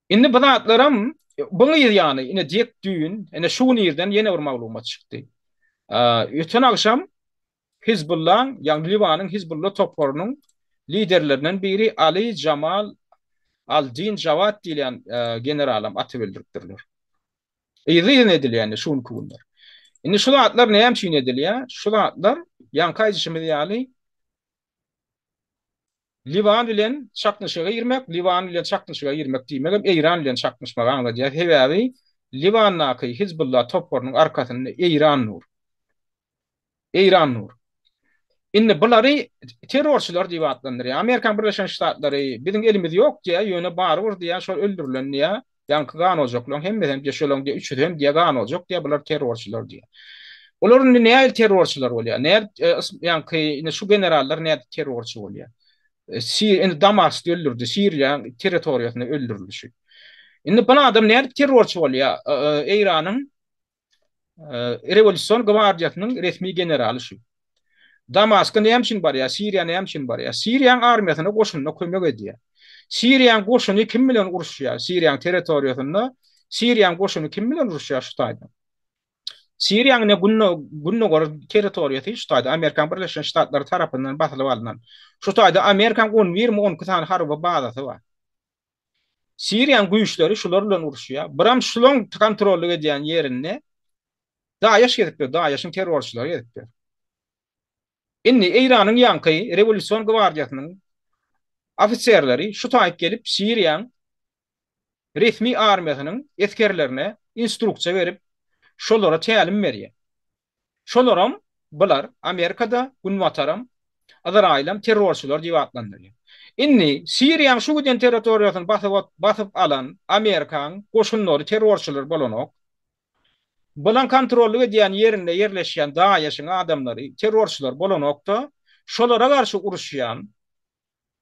Indi bu zatlaram bu yz ýany ine dek düýn, ine şu gün irden ýene bir maglumat çykdy. Öten agşam Hizbullaň, ýagny Liwanyň Hizbulla toparynyň liderlerinden biri Ali Jamal al-Din Jawad diýilýän generalam atyp öldüripdirler. Yzly-yzyna edilýär indi şu günki günler. Indi şu zatlar näme üçin edilýär? Şu zatlar ýaňky aýdyşymyz ýaly Liwan bilen çaknyşyga girmek, Liwan bilen çaknyşyga girmek diýmegem Eýran bilen çaknyşmagy aňladýar. Sebäbi Liwandaky Hizbullah toparynyň arkasynda Eýran dur. Eýran dur. Indi bulary terrorçylar diýip atlandyrýar. Amerikan Birleşen Ştatlary biziň elimiz ýok diýýär, ýöne barybir diýýär, şol öldürilen diýýär. Ýaňky ganojaklaryň hemmesi hem diýýär, şolaryň diýýär, üçüsi hem diýýär ganojak diýýär, bular terrorçylar diýýär. Olar indi nähili terrorçylar bolýar? Nädip e, ýaňky indi şu generallar nädip terrorçy bolýar? E, Sir indi Damaskda öldürdi, Siriýanyň territoriýasynda öldürildi şu. Indi bu adam nädip terrorçy bolýar? E, Eýranyň. Rewolýusion gwardiýasynyň resmi generaly şu. Damaska näme üçin barýar? Siriýa näme üçin barýar? Siriýanyň armiýasyna goşunyna kömek edýär. Siriýanyň goşuny kim bilen uruşýar? Siriýanyň territoriýasynda Siriýanyň goşuny kim bilen uruşýar şu taýda? Siriýanyň ine gündogar territoriýasy şu taýda Amerikanyň Birleşen Ştatlary tarapyndan basylyp alnan. Şu taýda Amerikanyň on birmi, on iki sany harby bazasy bar. Siriýanyň güýçleri şular bilen uruşýar. Biram şulaň kontrollyk edýän ýerinde DAEŞ gezip ýör, DAEŞiň terrorçylary gezip ýör. Indi Eýranyň ýaňky rewolýusion gwardiýasynyň ofiserleri şu taýyp gelip Siriýanyň resmi armiýasynyň esgerlerine instruksiýa berip, şolara tälim berýär. Şolaram bular Amerikada, Günbataram, Yzraýylam terrorçylar diýip atlandyrýar. Indi Siriýanyň şu giden territoriýasyny basyp basyp alan Amerikaň goşunlary terrorçylar bolanok. Bulaň kontrollyk edýän ýerinde ýerleşýän DAEŞiň adamlary terrorçylar bolanokda, şolara garşy uruşýan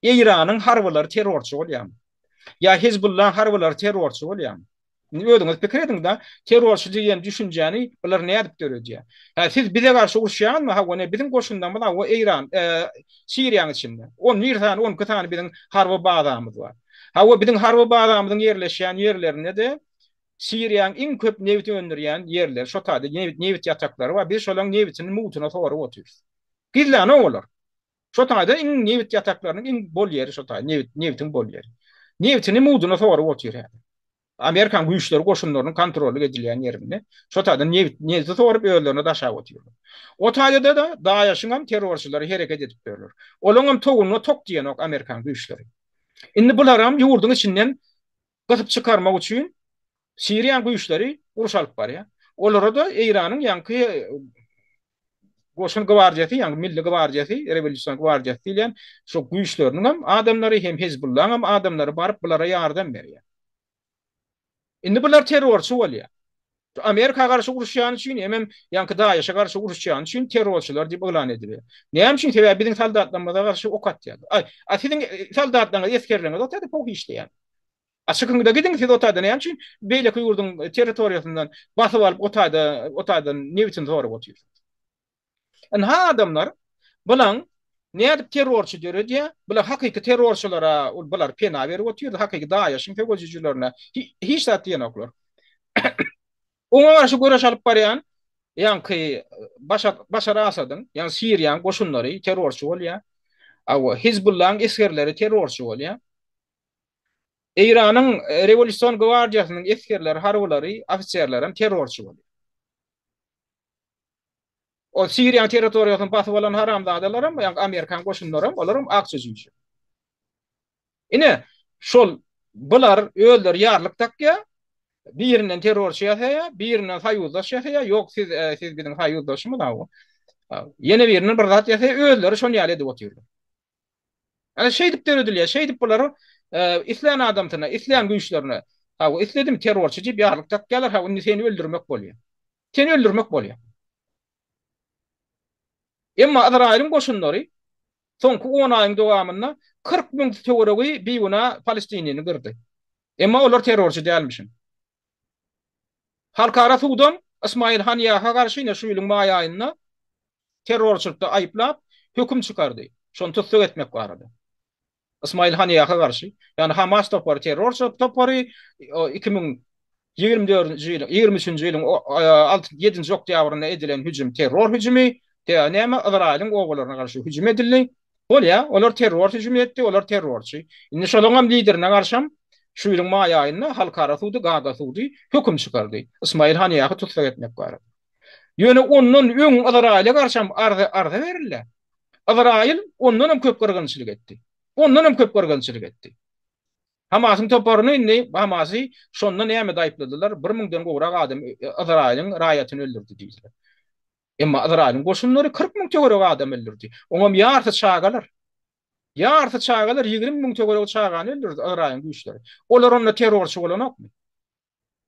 Eýranyň harbylary terrorçy bolýarmy? Ýa Hizbullaň harbylary terrorçy bolýarmy? Indi özüňiz pikir ediň-de, terrorçy diýen düşünjäni bular nädip döredýär? Hä, siz bize garşy uruşýaňyzmy? Hawa, ine, biziň goşunlarymyz hawa Eýran, Siriýanyň içinde. On bir sany, 12 sany biziň harby bazamyz bar. Hawa, biziň harby bazamyzyň ýerleşýän ýerlerinde-de Siriýanyň iň köp nebit öndürýän ýerleri, şo taýda nebit ýataklary bar. Biz şolaryň nebitini mugtuna sorup otyrys. Gizlänok olar. Şo taýda iň nebit ýataklarynyň iň bol ýeri şo taý, nebit, nebitiň bol ýeri. Nebitini muduna sorup otyr häzir. Amerikan güýçleri goşunlarynyň kontrollyk edilýän ýerinde şo taýda nebit, nebiti sorup özlerine daşap otyrlar. O taýda-da DAEŞ-iň hem terrorçylary hereket edip ýörler. Olaň hem towunyna tok diýenok amerikan güýçleri. Indi bularam ýurduň içinden gysyp çykarmak üçin Siriýanyň güýçleri uruş alyp barýar. Olara-da Eýranyň ýaňky goşun gwardiýasy, ýagny milli gwardiýasy, rewolýusion gwardiýasy diýilýän şo güýçleriniň hem adamlary, hem Hezbullahyň hem adamlary baryp bulara ýardam berýär. Indi bular terrorçy bolýar. Amerika garşy uruşýany üçin, hemem ýaňky DAEŞ-e garşy uruşýany üçin terrorçylar diýip yglan edilýär. Näme üçin? Sebäbi biziň soldatlarymyza garşy ok atýarlar. Aý, a siziň soldatlaryňyz, esgerleriňiz o taýda poh işleýär. A çykyňda gidiň siz o taýda näme üçin beýleki ýurduň territoriýasyndan basyp alyp o taýda o taýdan nebitini sorup otyrsyňyz. Ynha adamlar bulaň nädip terrorçy döredýär? Bular hakyky terrorçylara ol bular pena berip otyrdy, hakyky DAEŞ-iň söweşijilerine hiç zat diýenoklar. Oňa garşy göreş alyp barýan ýaňky Başar Başar Asadyň, ýagny Siriýanyň goşunlary terrorçy bolýar. Awa Hizbullahyň esgerleri terrorçy bolýar. Eýranyň Rewolýusion gwardiýasynyň esgerleri, harbylary, ofiserleri hem terrorçy bolýar. O Siriýanyň territoriýasyny basyp alan haramzadalaram, ýagny Amerikan goşunlaram, olaram akja jüýje. Ine, şol bular özleri ýarlyk dakýar, birinden terrorçy ýasaýar, birinden soýuzdaş ýasaýar, ýok siz siz biziň soýuzdaşymyz hawa. Ýene birinden bir zat ýasaýar, özleri şony ýaly edip otyrlar. Ana şeýdip döredilýär. Şeýdip bular islän adamsyna, islän güýçlerine, hawa, isledim terrorçy diýip ýarlyk dakýarlar, hawa, indi seni öldürmek bolýar. Seni öldürmek bolýar. Emma Yzraýylyň goşunlary soňky on aýyň dowamynda 40 müň töweregi bigünä palestinlini gyrdy. Emma olar terrorçy dälmişin. Halkara sudam Ysmaýyl Hanýaha garşy ine şu ýylyň maý aýynda terrorçylykda aýyplap, höküm çykardy. Şony tussag etmek barada. Ysmaýyl Haniýaha garşy, ýagny Hamas topary terrorçylyk topary 2024-nji ýylyň, 23-nji ýylyň 6, 7-nji oktýabrynda edilen hüjüm terror hüjümi, sebäbi näme, Yzraýylyň obalaryna garşy hüjüm edildi. Bolýar, olar terror hüjümi etdi, olar terrorçy. Indi şolaryň hem liderine garşam şu ýylyň maý aýynda Halkara sudy, Gaaga sudy höküm çykardy. Ysmaýyl Haniýahy tussag etmek barada. Ýöne ondan öň Yzraýyla garşam arza arza berildi. Yzraýyl ondan hem köp gyrgynçylyk etdi. Ondan hem köp gyrgynçylyk etdi. Hamasyň toparyny indi Hamasy şonda nämede aýypladylar? Bir müňden gowrak adam Yzraýylyň raýatyny öldürdi diýdiler. Emma Yzraýylyň goşunlary 40 müň töweregi adam öldürdi. Oňam ýarysy çagalar. Ýarysy çagalar 20 müň töweregi çagany öldürdi Yzraýylyň güýçleri. Olar onda terrorçy bolanokmy?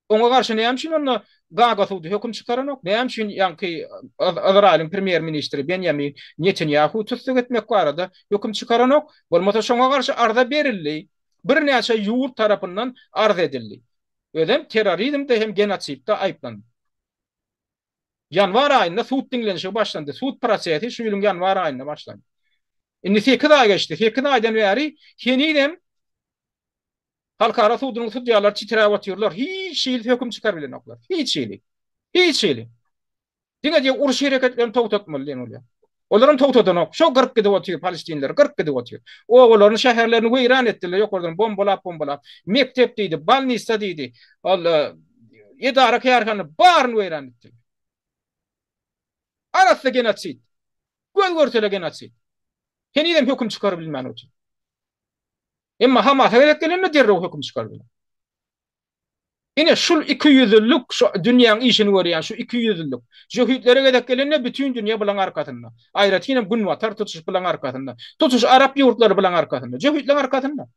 Oňa garşy näme üçin onda Gaaga sudy höküm çykaranok? Näme üçin ýaňky Yzraýylyň premýer-ministri Benýamin Netanýahu tussag etmek barada höküm çykaranok? Bolmasa şoňa garşy arza berildi. Birnäçe ýurt tarapyndan arz edildi. Özem terrorizmde hem genosidde aýyplandy. Ýanwar aýynda sud diňlenişigi başlandy. Sud prosesi şu ýylyň ýanwar aýynda başlandy. Indi sekiz aý geçdi. Sekiz aýdan bäri henizem Halkara sudunyň sudýalary titräp otyrlar. Hiç hili höküm çykaryp bilenoklar. Hiç hili. Hiç hili. Diňe diýip uruş hereketlerini togtatmaly diýen bolýar. Olaram togtadanok. Şo gyryp gidip otyr palestinleri, gyryp gidip otyr. Obalaryny, şäherlerini weýran etdiler ýokardan bombalap-bombalap. Mekdep diýdi, bolnisa diýdi. Ol edara kärhana baryny weýran etdiler. Arassa genosid. Göz görsele genosid. Henizem höküm çykaryp bilmän otyr. Emma Hamasa gezek gelende derrew höküm çykardylar. Ine şul ikiýüzlülik şu dünýäň işini görýän şu ikiýüzlülik. Jöhitlere gezek gelende bütin dünýe bulaň arkasynda. Aýratynam günbatar tutuş bulaň arkasynda. Tutuş arap ýurtlary bulaň arkasynda. Jöhitleň arkasynda.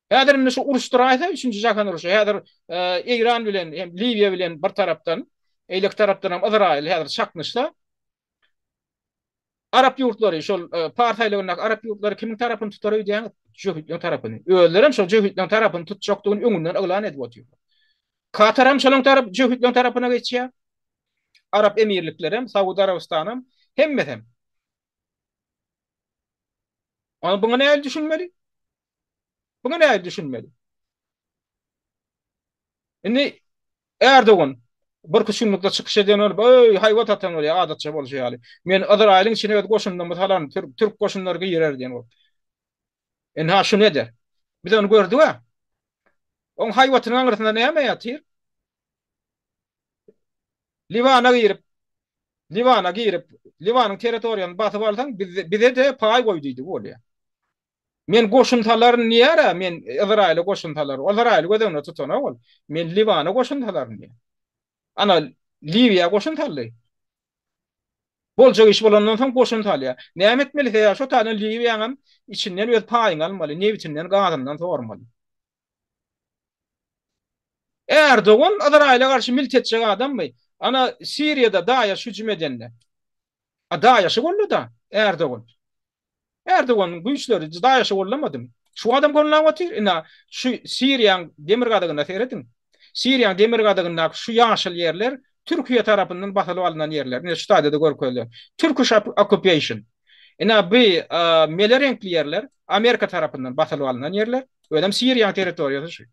Häzir indi şu uruş duraýsa üçünji jahan uruşy häzir Eýran bilen hem Liwiýa bilen bir tarapdan eýleki tarapdan hem Yzraýyl häzir çaknyşsa Arap ýurtlary, şol Pars aýlagyndaky arap ýurtlary kimiň tarapyny tutar öýdýäňiz? Jöhitleriň tarapyny. Özlerem şol jöhitleriň tarapyny tutjakdygyny öňünden yglan edip otyrlar. Kataram şolaň tarap, jöhitleriň tarapyna geçýär. Arap Emirliklerem, Saud Arabystanam, hemmesem. Onda buňa nähili düşünmeli? Buňa nähili düşünmeli? Indi Erdogan birküç günlükde çykyş eden bolup, öý, haýbat atan bolýar, adatça bolşy ýaly. Men Yzraýylyň içine öz goşunymy salaryn, türk, türk goşunlary girer diýen bolup. Indi ha şuny eder. Biz ony gördük-ä. Oň haýbatynyň aňyrsynda näme ýatyr? Liwana girip, Liwana girip, Liwanyň territoriýasyny basyp alsaň, bize-de paý goý diýdigi bolýar. Men goşun salaryn diýýär-ä, men Yzraýyla goşun salaryn. Ol Yzraýyly göz öňünde tutanok ol. Men Liwana goşun salaryn diýýär. Ana, Liwiýa goşun saldy. Boljak iş bolandan soň goşun salýar. Näme etmeli sebäbi şo taýdan Liwiýaňam içinden öz paýyňy almaly, nebitinden, gazyndan sormaly. Erdogan Yzraýyla garşy milt etjek adammy? Ana, Siriýada Daeş hüjüm edende. A Daeşi gollady-a Erdogan. Erdoganyň güýçleri DAEŞ-i gollamadymy? Şu adam gollap otyr. Ina, şu Siriýaň demirgazygyna serediň. Siriýaň demirgazygyndaky şu ýaşyl ýerler Türkiýe tarapyndan basylyp alnan ýerler. Ine şu taýda-da görkezilen. Turkish occupation. Ina bu mele reňkli ýerler Amerika tarapyndan basylyp alnan ýerler. Özem Siriýaň territoriýasy şu.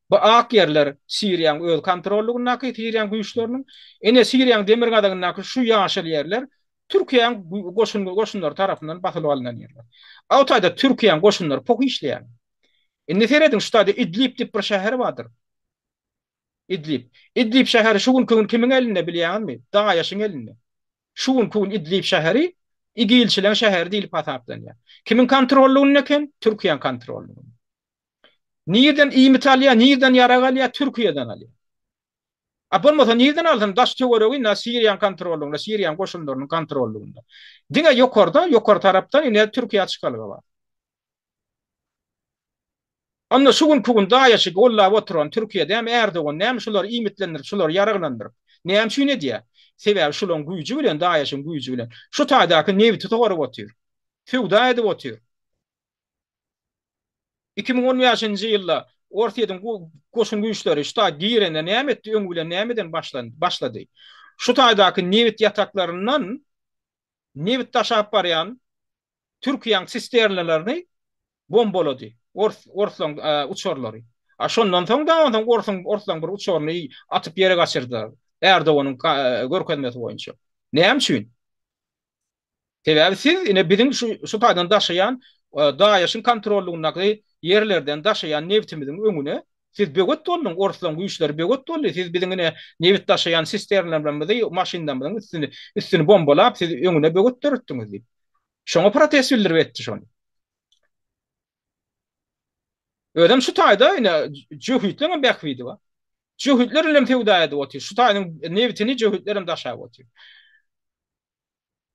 Bu ak ýerler Siriýaň öz kontrollygyndaky Siriýaň güýçleriniň. Ine Siriýaň demirgazygyndaky şu ýaşyl ýerler Türkiýäň goşun goşunlary tarapyndan basylyp alnan ýerler. A o taýda Türkiýäň goşunlary poh işleýär. Indi serediň şu taýda Idlib diýip bir şäher bardyr. Idlib. Idlib şäheri şu günki gün kimiň elinde bilýäňizmi? DAEŞ-iň elinde. Şu günki gün Idlib şäheri IGIL-çileň şäheri diýlip hasaplanýar. Kimiň kontrollygynda eken? Türkiýäň kontrollygynda. Nirden iýmit alýar, nirden ýarag alýar? Türkiýeden alýar. A bolmasa nirden alsyn? Daş töweregi indi Siriýanyň kontrollygynda, Siriýanyň goşunlarynyň kontrollygynda. Diňe ýokarda, ýokary tarapdan ine Türkiýä çykalga bar. Onda şu günki gün DAEŞ-i gollap oturan Türkiýe dämi Erdogan näme şulary iýmitlendirip, şulary ýaraglandyryp, näme üçin edýär? Sebäbi şularyň güýji bilen, DAEŞ-iň güýji bilen şu taýdaky nebiti sorup otyr. Söwda edip otyr. 2015-nji ýylda Orsýetiň goşun güýçleri şu taý girende näme etdi, öňi bilen nämeden başlady? Şu taýdaky nebit ýataklaryndan nebit daşap barýan Türkiýäň sisternalaryny bombalady ors orslaň uçarlary. A şondan soň da onsoň orsuň orslaň bir uçaryny atyp ýere gaçyrdylar Erdoganyň görkezmesi boýunça. Näme üçin? Sebäbi siz ine biziň şu şu taýdan daşaýan DAEŞ-iň kontrollygyndaky ýerlerden daşaýan nebitimiziň öňüne siz böwet bolduň, orslaryň güýçleri böwet boldy, siz biziň ine nebit daşaýan sisternlerimizi, maşynlarymyzyň üstüni üstüni bombalap siz öňüne böwet döretdiňiz diýip. Şoňa protest bildirip etdi şony. Özem şu taýda ine jöhitleň hem bähbidi bar. Jöhitler bilen söwda edip otyr. Şu taýyň nebitini jöhitler hem daşap otyr.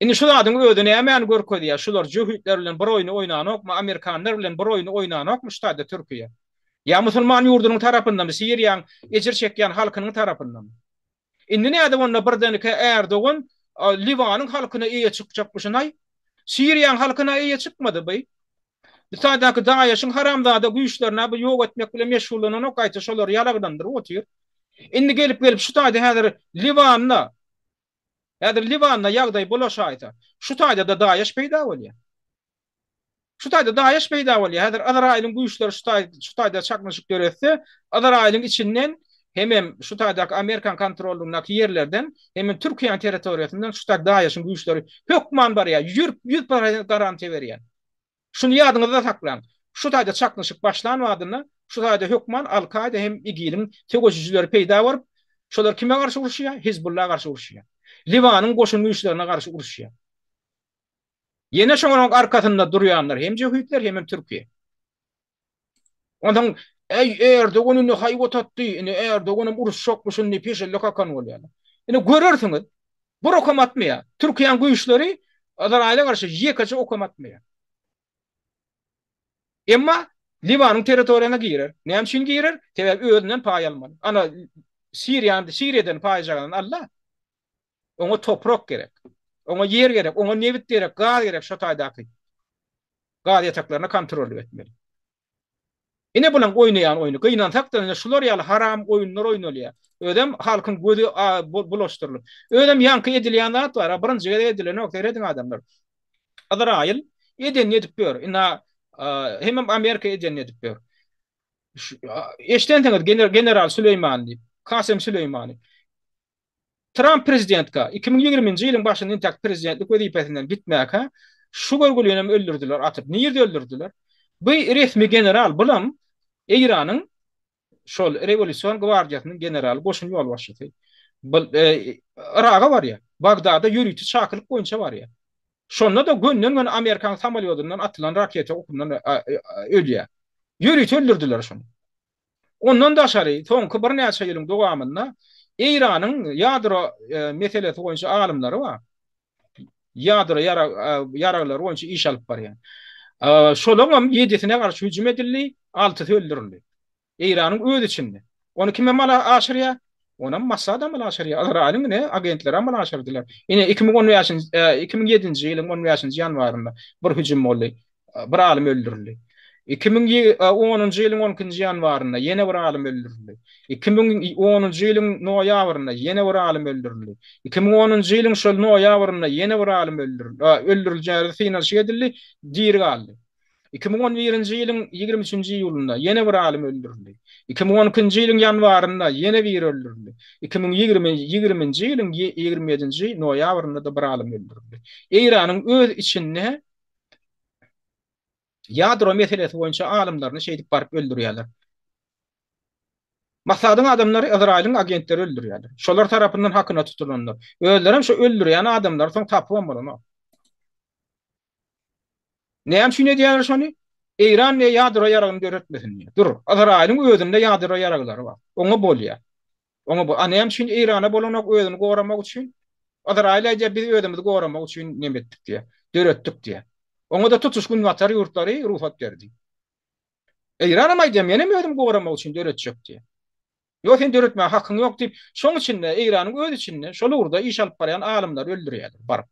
Indi şu zadyň özi nämäni görkezýär? Şular jöhitler bilen bir oýny oýnanokmy, amerikanlar bilen bir oýny oýnanokmy şu taýda Türkiýe? Ýa musulman ýurdunyň tarapyndamy, Siriýaň ejir çekýän halkynyň tarapyndamy? Indi nädip onda birdenkä Ärdogan Liwanyň halkyna eýe çykjakmyşyn-aý? Siriýaň halkyna eýe çykmady by. Bu taýdaky DAEŞ-iň haramzada güýçlerini-ä bu ýok etmek bilen meşgullananok, gaýta şolary ýalaglandyryp otyr. Indi gelip-gelip şu taýda häzir Liwanda. Häzir Liwanda ýagdaý bulaşaýsa, şu taýda-da DAEŞ peýda bolýar. Şu taýda DAEŞ peýda bolýar. Häzir Yzraýylyň güýçleri şu taý şu taýda çaknyşyk döretse, Yzraýylyň içinden hemem şu taýdaky Amerikan kontrollygyndaky ýerlerden, hemem Türkiýäniň territoriýasyndan şu taý DAEŞiň güýçleri hökman barýar. 100% garantiýa berýän. Şuny ýadyňyzda saklaň. Şu taýda çaknyşyk başlan badyna şu taýda hökman Al-Kaýda hem IGIL-iň söweşijileri peýda bolup, şolar kime garşy uruşýar? Hizbulla garşy uruşýar. Liwanyň goşun güýçlerine garşy uruşýar. Ýene şonuň arkasynda durýanlar hem jöhitler hemem Türkiýe. Onsoň Äý, Erdogan indi haýbat atdy, indi Erdoganam uruşjakmyşyn diýip peşelle kakan bolýarlar. Indi görersiňiz, bir okam atmaýar. Türkiýäniň güýçleri Yzraýyla garşy ýekeje okam atmaýar. Emma Liwanyň territoriýasyna girer. Näme üçin girer? Sebäbi özünden paý almaly. Ana, Siriýany, Siriýadan paýjagany aldy. Oňa toprak gerek. Oňa ýer gerek, oňa nebit gerek, gaz gerek şo taýdaky. Gaz ýataklaryna kontrollyk etmeli. Ine bulaň oýnaýan oýny. Gynansak-da ine şular ýaly haram oýunlar oýnalýar. Özem halkyň gözi bulaşdyrylyp. Özem ýaňky edilýän zat bar, birinji gezek edilenok, serediň adamlar. Yzraýyl edenini edip ýör. Ina hemem Amerika edenini edip ýör. Eşdensiňiz general Süleýmany diýip, Kasem Süleýmany. Tramp prezidentka 2020-nji ýylyň başynda intäk prezidentlik wezipesinden gitmäkä şu görgülinem öldürdiler atyp. Nirde öldürdiler? Bu resmi general bulam Eýranyň şol rewolýusion gwardiýasynyň generaly, goşun ýolbaşçysy. Bu Yraga barýar. Bagdada ýörite çakylyk boýunça barýar. Şonda-da gönden-göni Amerikan samolýodyndan atylan raketa okundan ölýär. Ýörite öldürdiler şony. Ondan daşary, soňky birnäçe ýylyň dowamynda Eýranyň ýadro meselesi boýunça alymlary bar. Ýadro ýaraglary boýunça iş alyp barýan. Şolaryň ýedisine garşy hüjüm edildi, altysy öldürildi. Eýranyň öz içinde. Ony kim amala aşyrýar? Onam Mossad amala aşyrýar. Ysraýylyň ine agentleri amala aşyrdylar. Ine 2015-nji, 2007-nji ýylyň 15-nji ýanwarynda bir hüjüm boldy. Bir alym öldürildi. 2010-njy ýylyň on ikinji ýanwarynda ýene bir alym öldürildi. 2010-njy ýylyň noýabrynda ýene bir alym öldürildi. 2010-njy ýylyň şol noýabrynda ýene bir alym öldürildi. Öldüriljäge synanyşyk edildi, diri galdy. 2011-nji ýylyň 23-nji iýulynda ýene bir alym öldürildi. 2012-nji ýylyň ýanwarynda ýene biri öldürildi. 2020-nji ýylyň 27-nji noýabrynda-da bir alym öldürildi. Eýranyň öz içinde Ýadro meselesi boýunça alymlaryny şeýdip baryp öldürýärler. Mossadyň adamlary Yzraýylyň agentleri öldürýärler. Şolar tarapyndan hakyna tutulanlar. Özlerem şu öldürýän adamlary soň tapybam bolanok. Näme üçin edýärler şony? Eýran diýe ýadro ýaragyny döretmesin diýe. Dur, Yzraýylyň özünde ýadro ýaraglary bar. Oňa bolýar. Oňa bu, a näme üçin Eýrana bolanok özüni goramak üçin? Yzraýyl aýdýar biz özümizi goramak üçin neme etdik diýýär, döretdik diýýär. Oňa-da tutuş günbatar ýurtlary rugsat berdi. Eýranam aýdýar menem özümi goramak üçin döretjek diýýär. Ýok sen döretmäge hakyň ýok diýip, şoň içinde Eýranyň öz içinde şol ugurda iş alyp barýan alymlary öldürýärler baryp.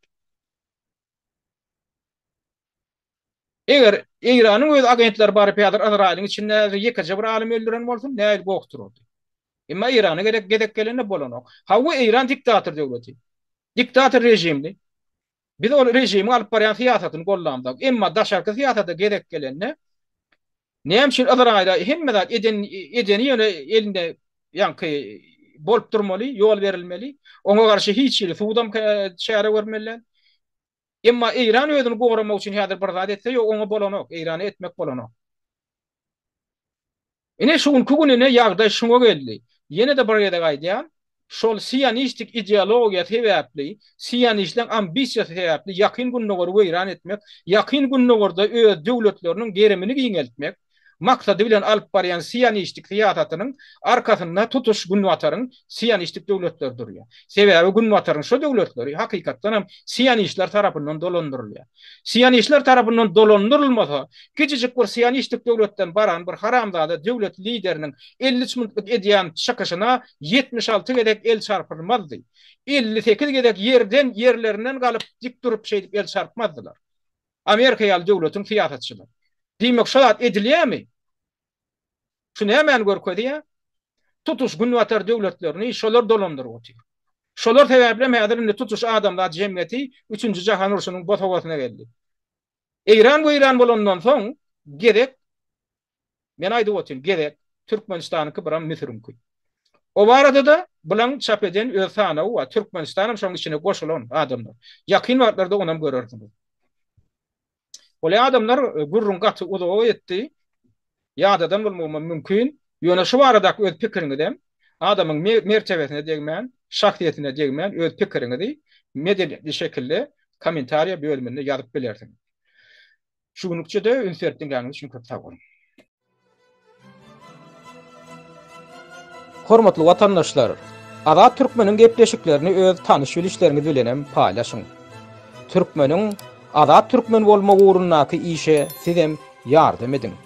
Eger Eýranyň öz agentleri baryp häzir Yzraýylyň içinde häzir ýekeje bir alym öldüren bolsun, nähili goh turardy. Emma Eýrana gerek gezek gelende bolanok. Hawa Eýran diktator döwleti. Diktator režimli. Biz ol režimiň alyp barýan syýasatyny gollamzok. Emma daşarky syýasata gezek gelende näme üçin Yzraýyla hemme zat eden edeni ýöne elinde ýaňky bolup durmaly, ýol berilmeli. Oňa garşy hiç hili sudam çäre görmeli däl. Emma Eýran özüni goramak üçin häzir bir zat etse, ýok, oňa bolanok, Eýrana etmek bolanok. Ine şu günki gün ine ýagdaý şuňa geldi. Ýene-de bir gezek aýdýan, şol sionistik ideologiýa sebäpli, sionistleň ambisiýasy sebäpli Ýakyn Gündogary weýran etmek, Ýakyn Gündogarda öz döwletleriniň gerimini giňeltmek, maksady bilen alyp barýan sionistik syýasatynyň arkasynda tutuş Günbataryň sionistik döwletleri durýar. Sebäbi Günbataryň şo döwletleri hakykatdan hem sionistler tarapyndan dolandyrylýar. Sionistler tarapyndan dolandyrylmasa, kiçijik bir sionistik döwletden baran bir haramzada döwlet lideriniň 53 minutlyk edýän çykyşyna 76 gezek el çarpylmazdy. 58 gezek ýerden ýerlerinden galyp dik durup şeýdip el çarpmazdylar. Amerika ýaly döwletiň syýasatçylary. Diýmek şo zat edilýärmi? Şu nämäni görkezýär? Tutuş günbatar döwletlerini şolar dolandyryp otyr. Şolar sebäpli hem häzir indi tutuş adamzat jemgyýeti Üçünji jahan urşunyň bosagasyna geldi. Eýran weýran bolandan soň gezek Men aýdyp otyryn, gezek Türkmenistanyňky biram Müsüriňki. O barada-da bulaň çap eden öz sanawy bar. Türkmenistanam şoň içine goşulan adamlar. Ýakyn wagtlarda onam görersiňiz. Bolýa adamlar gürrüň gaty uzaga ýetdi. Ýadadan bolmagymam mümkin. Ýöne şu baradaky öz pikiriňizem adamyň mertebesine degmän, şahsyýetine degmän öz pikiriňizi medeniýetli şekilde kommentariýa bölüminde ýazyp bilersiňiz. Şu günlükçe-de üns berip diňläniňiz üçin köp sag boluň. Hormatly watandaşlar! Azat Türkmeniň gepleşiklerini öz tanyş-bilişleriňiz bilenem paýlaşyň. Türkmeniň Azat Türkmen bolmagy ugrundaky işe sizem ýardam ediň.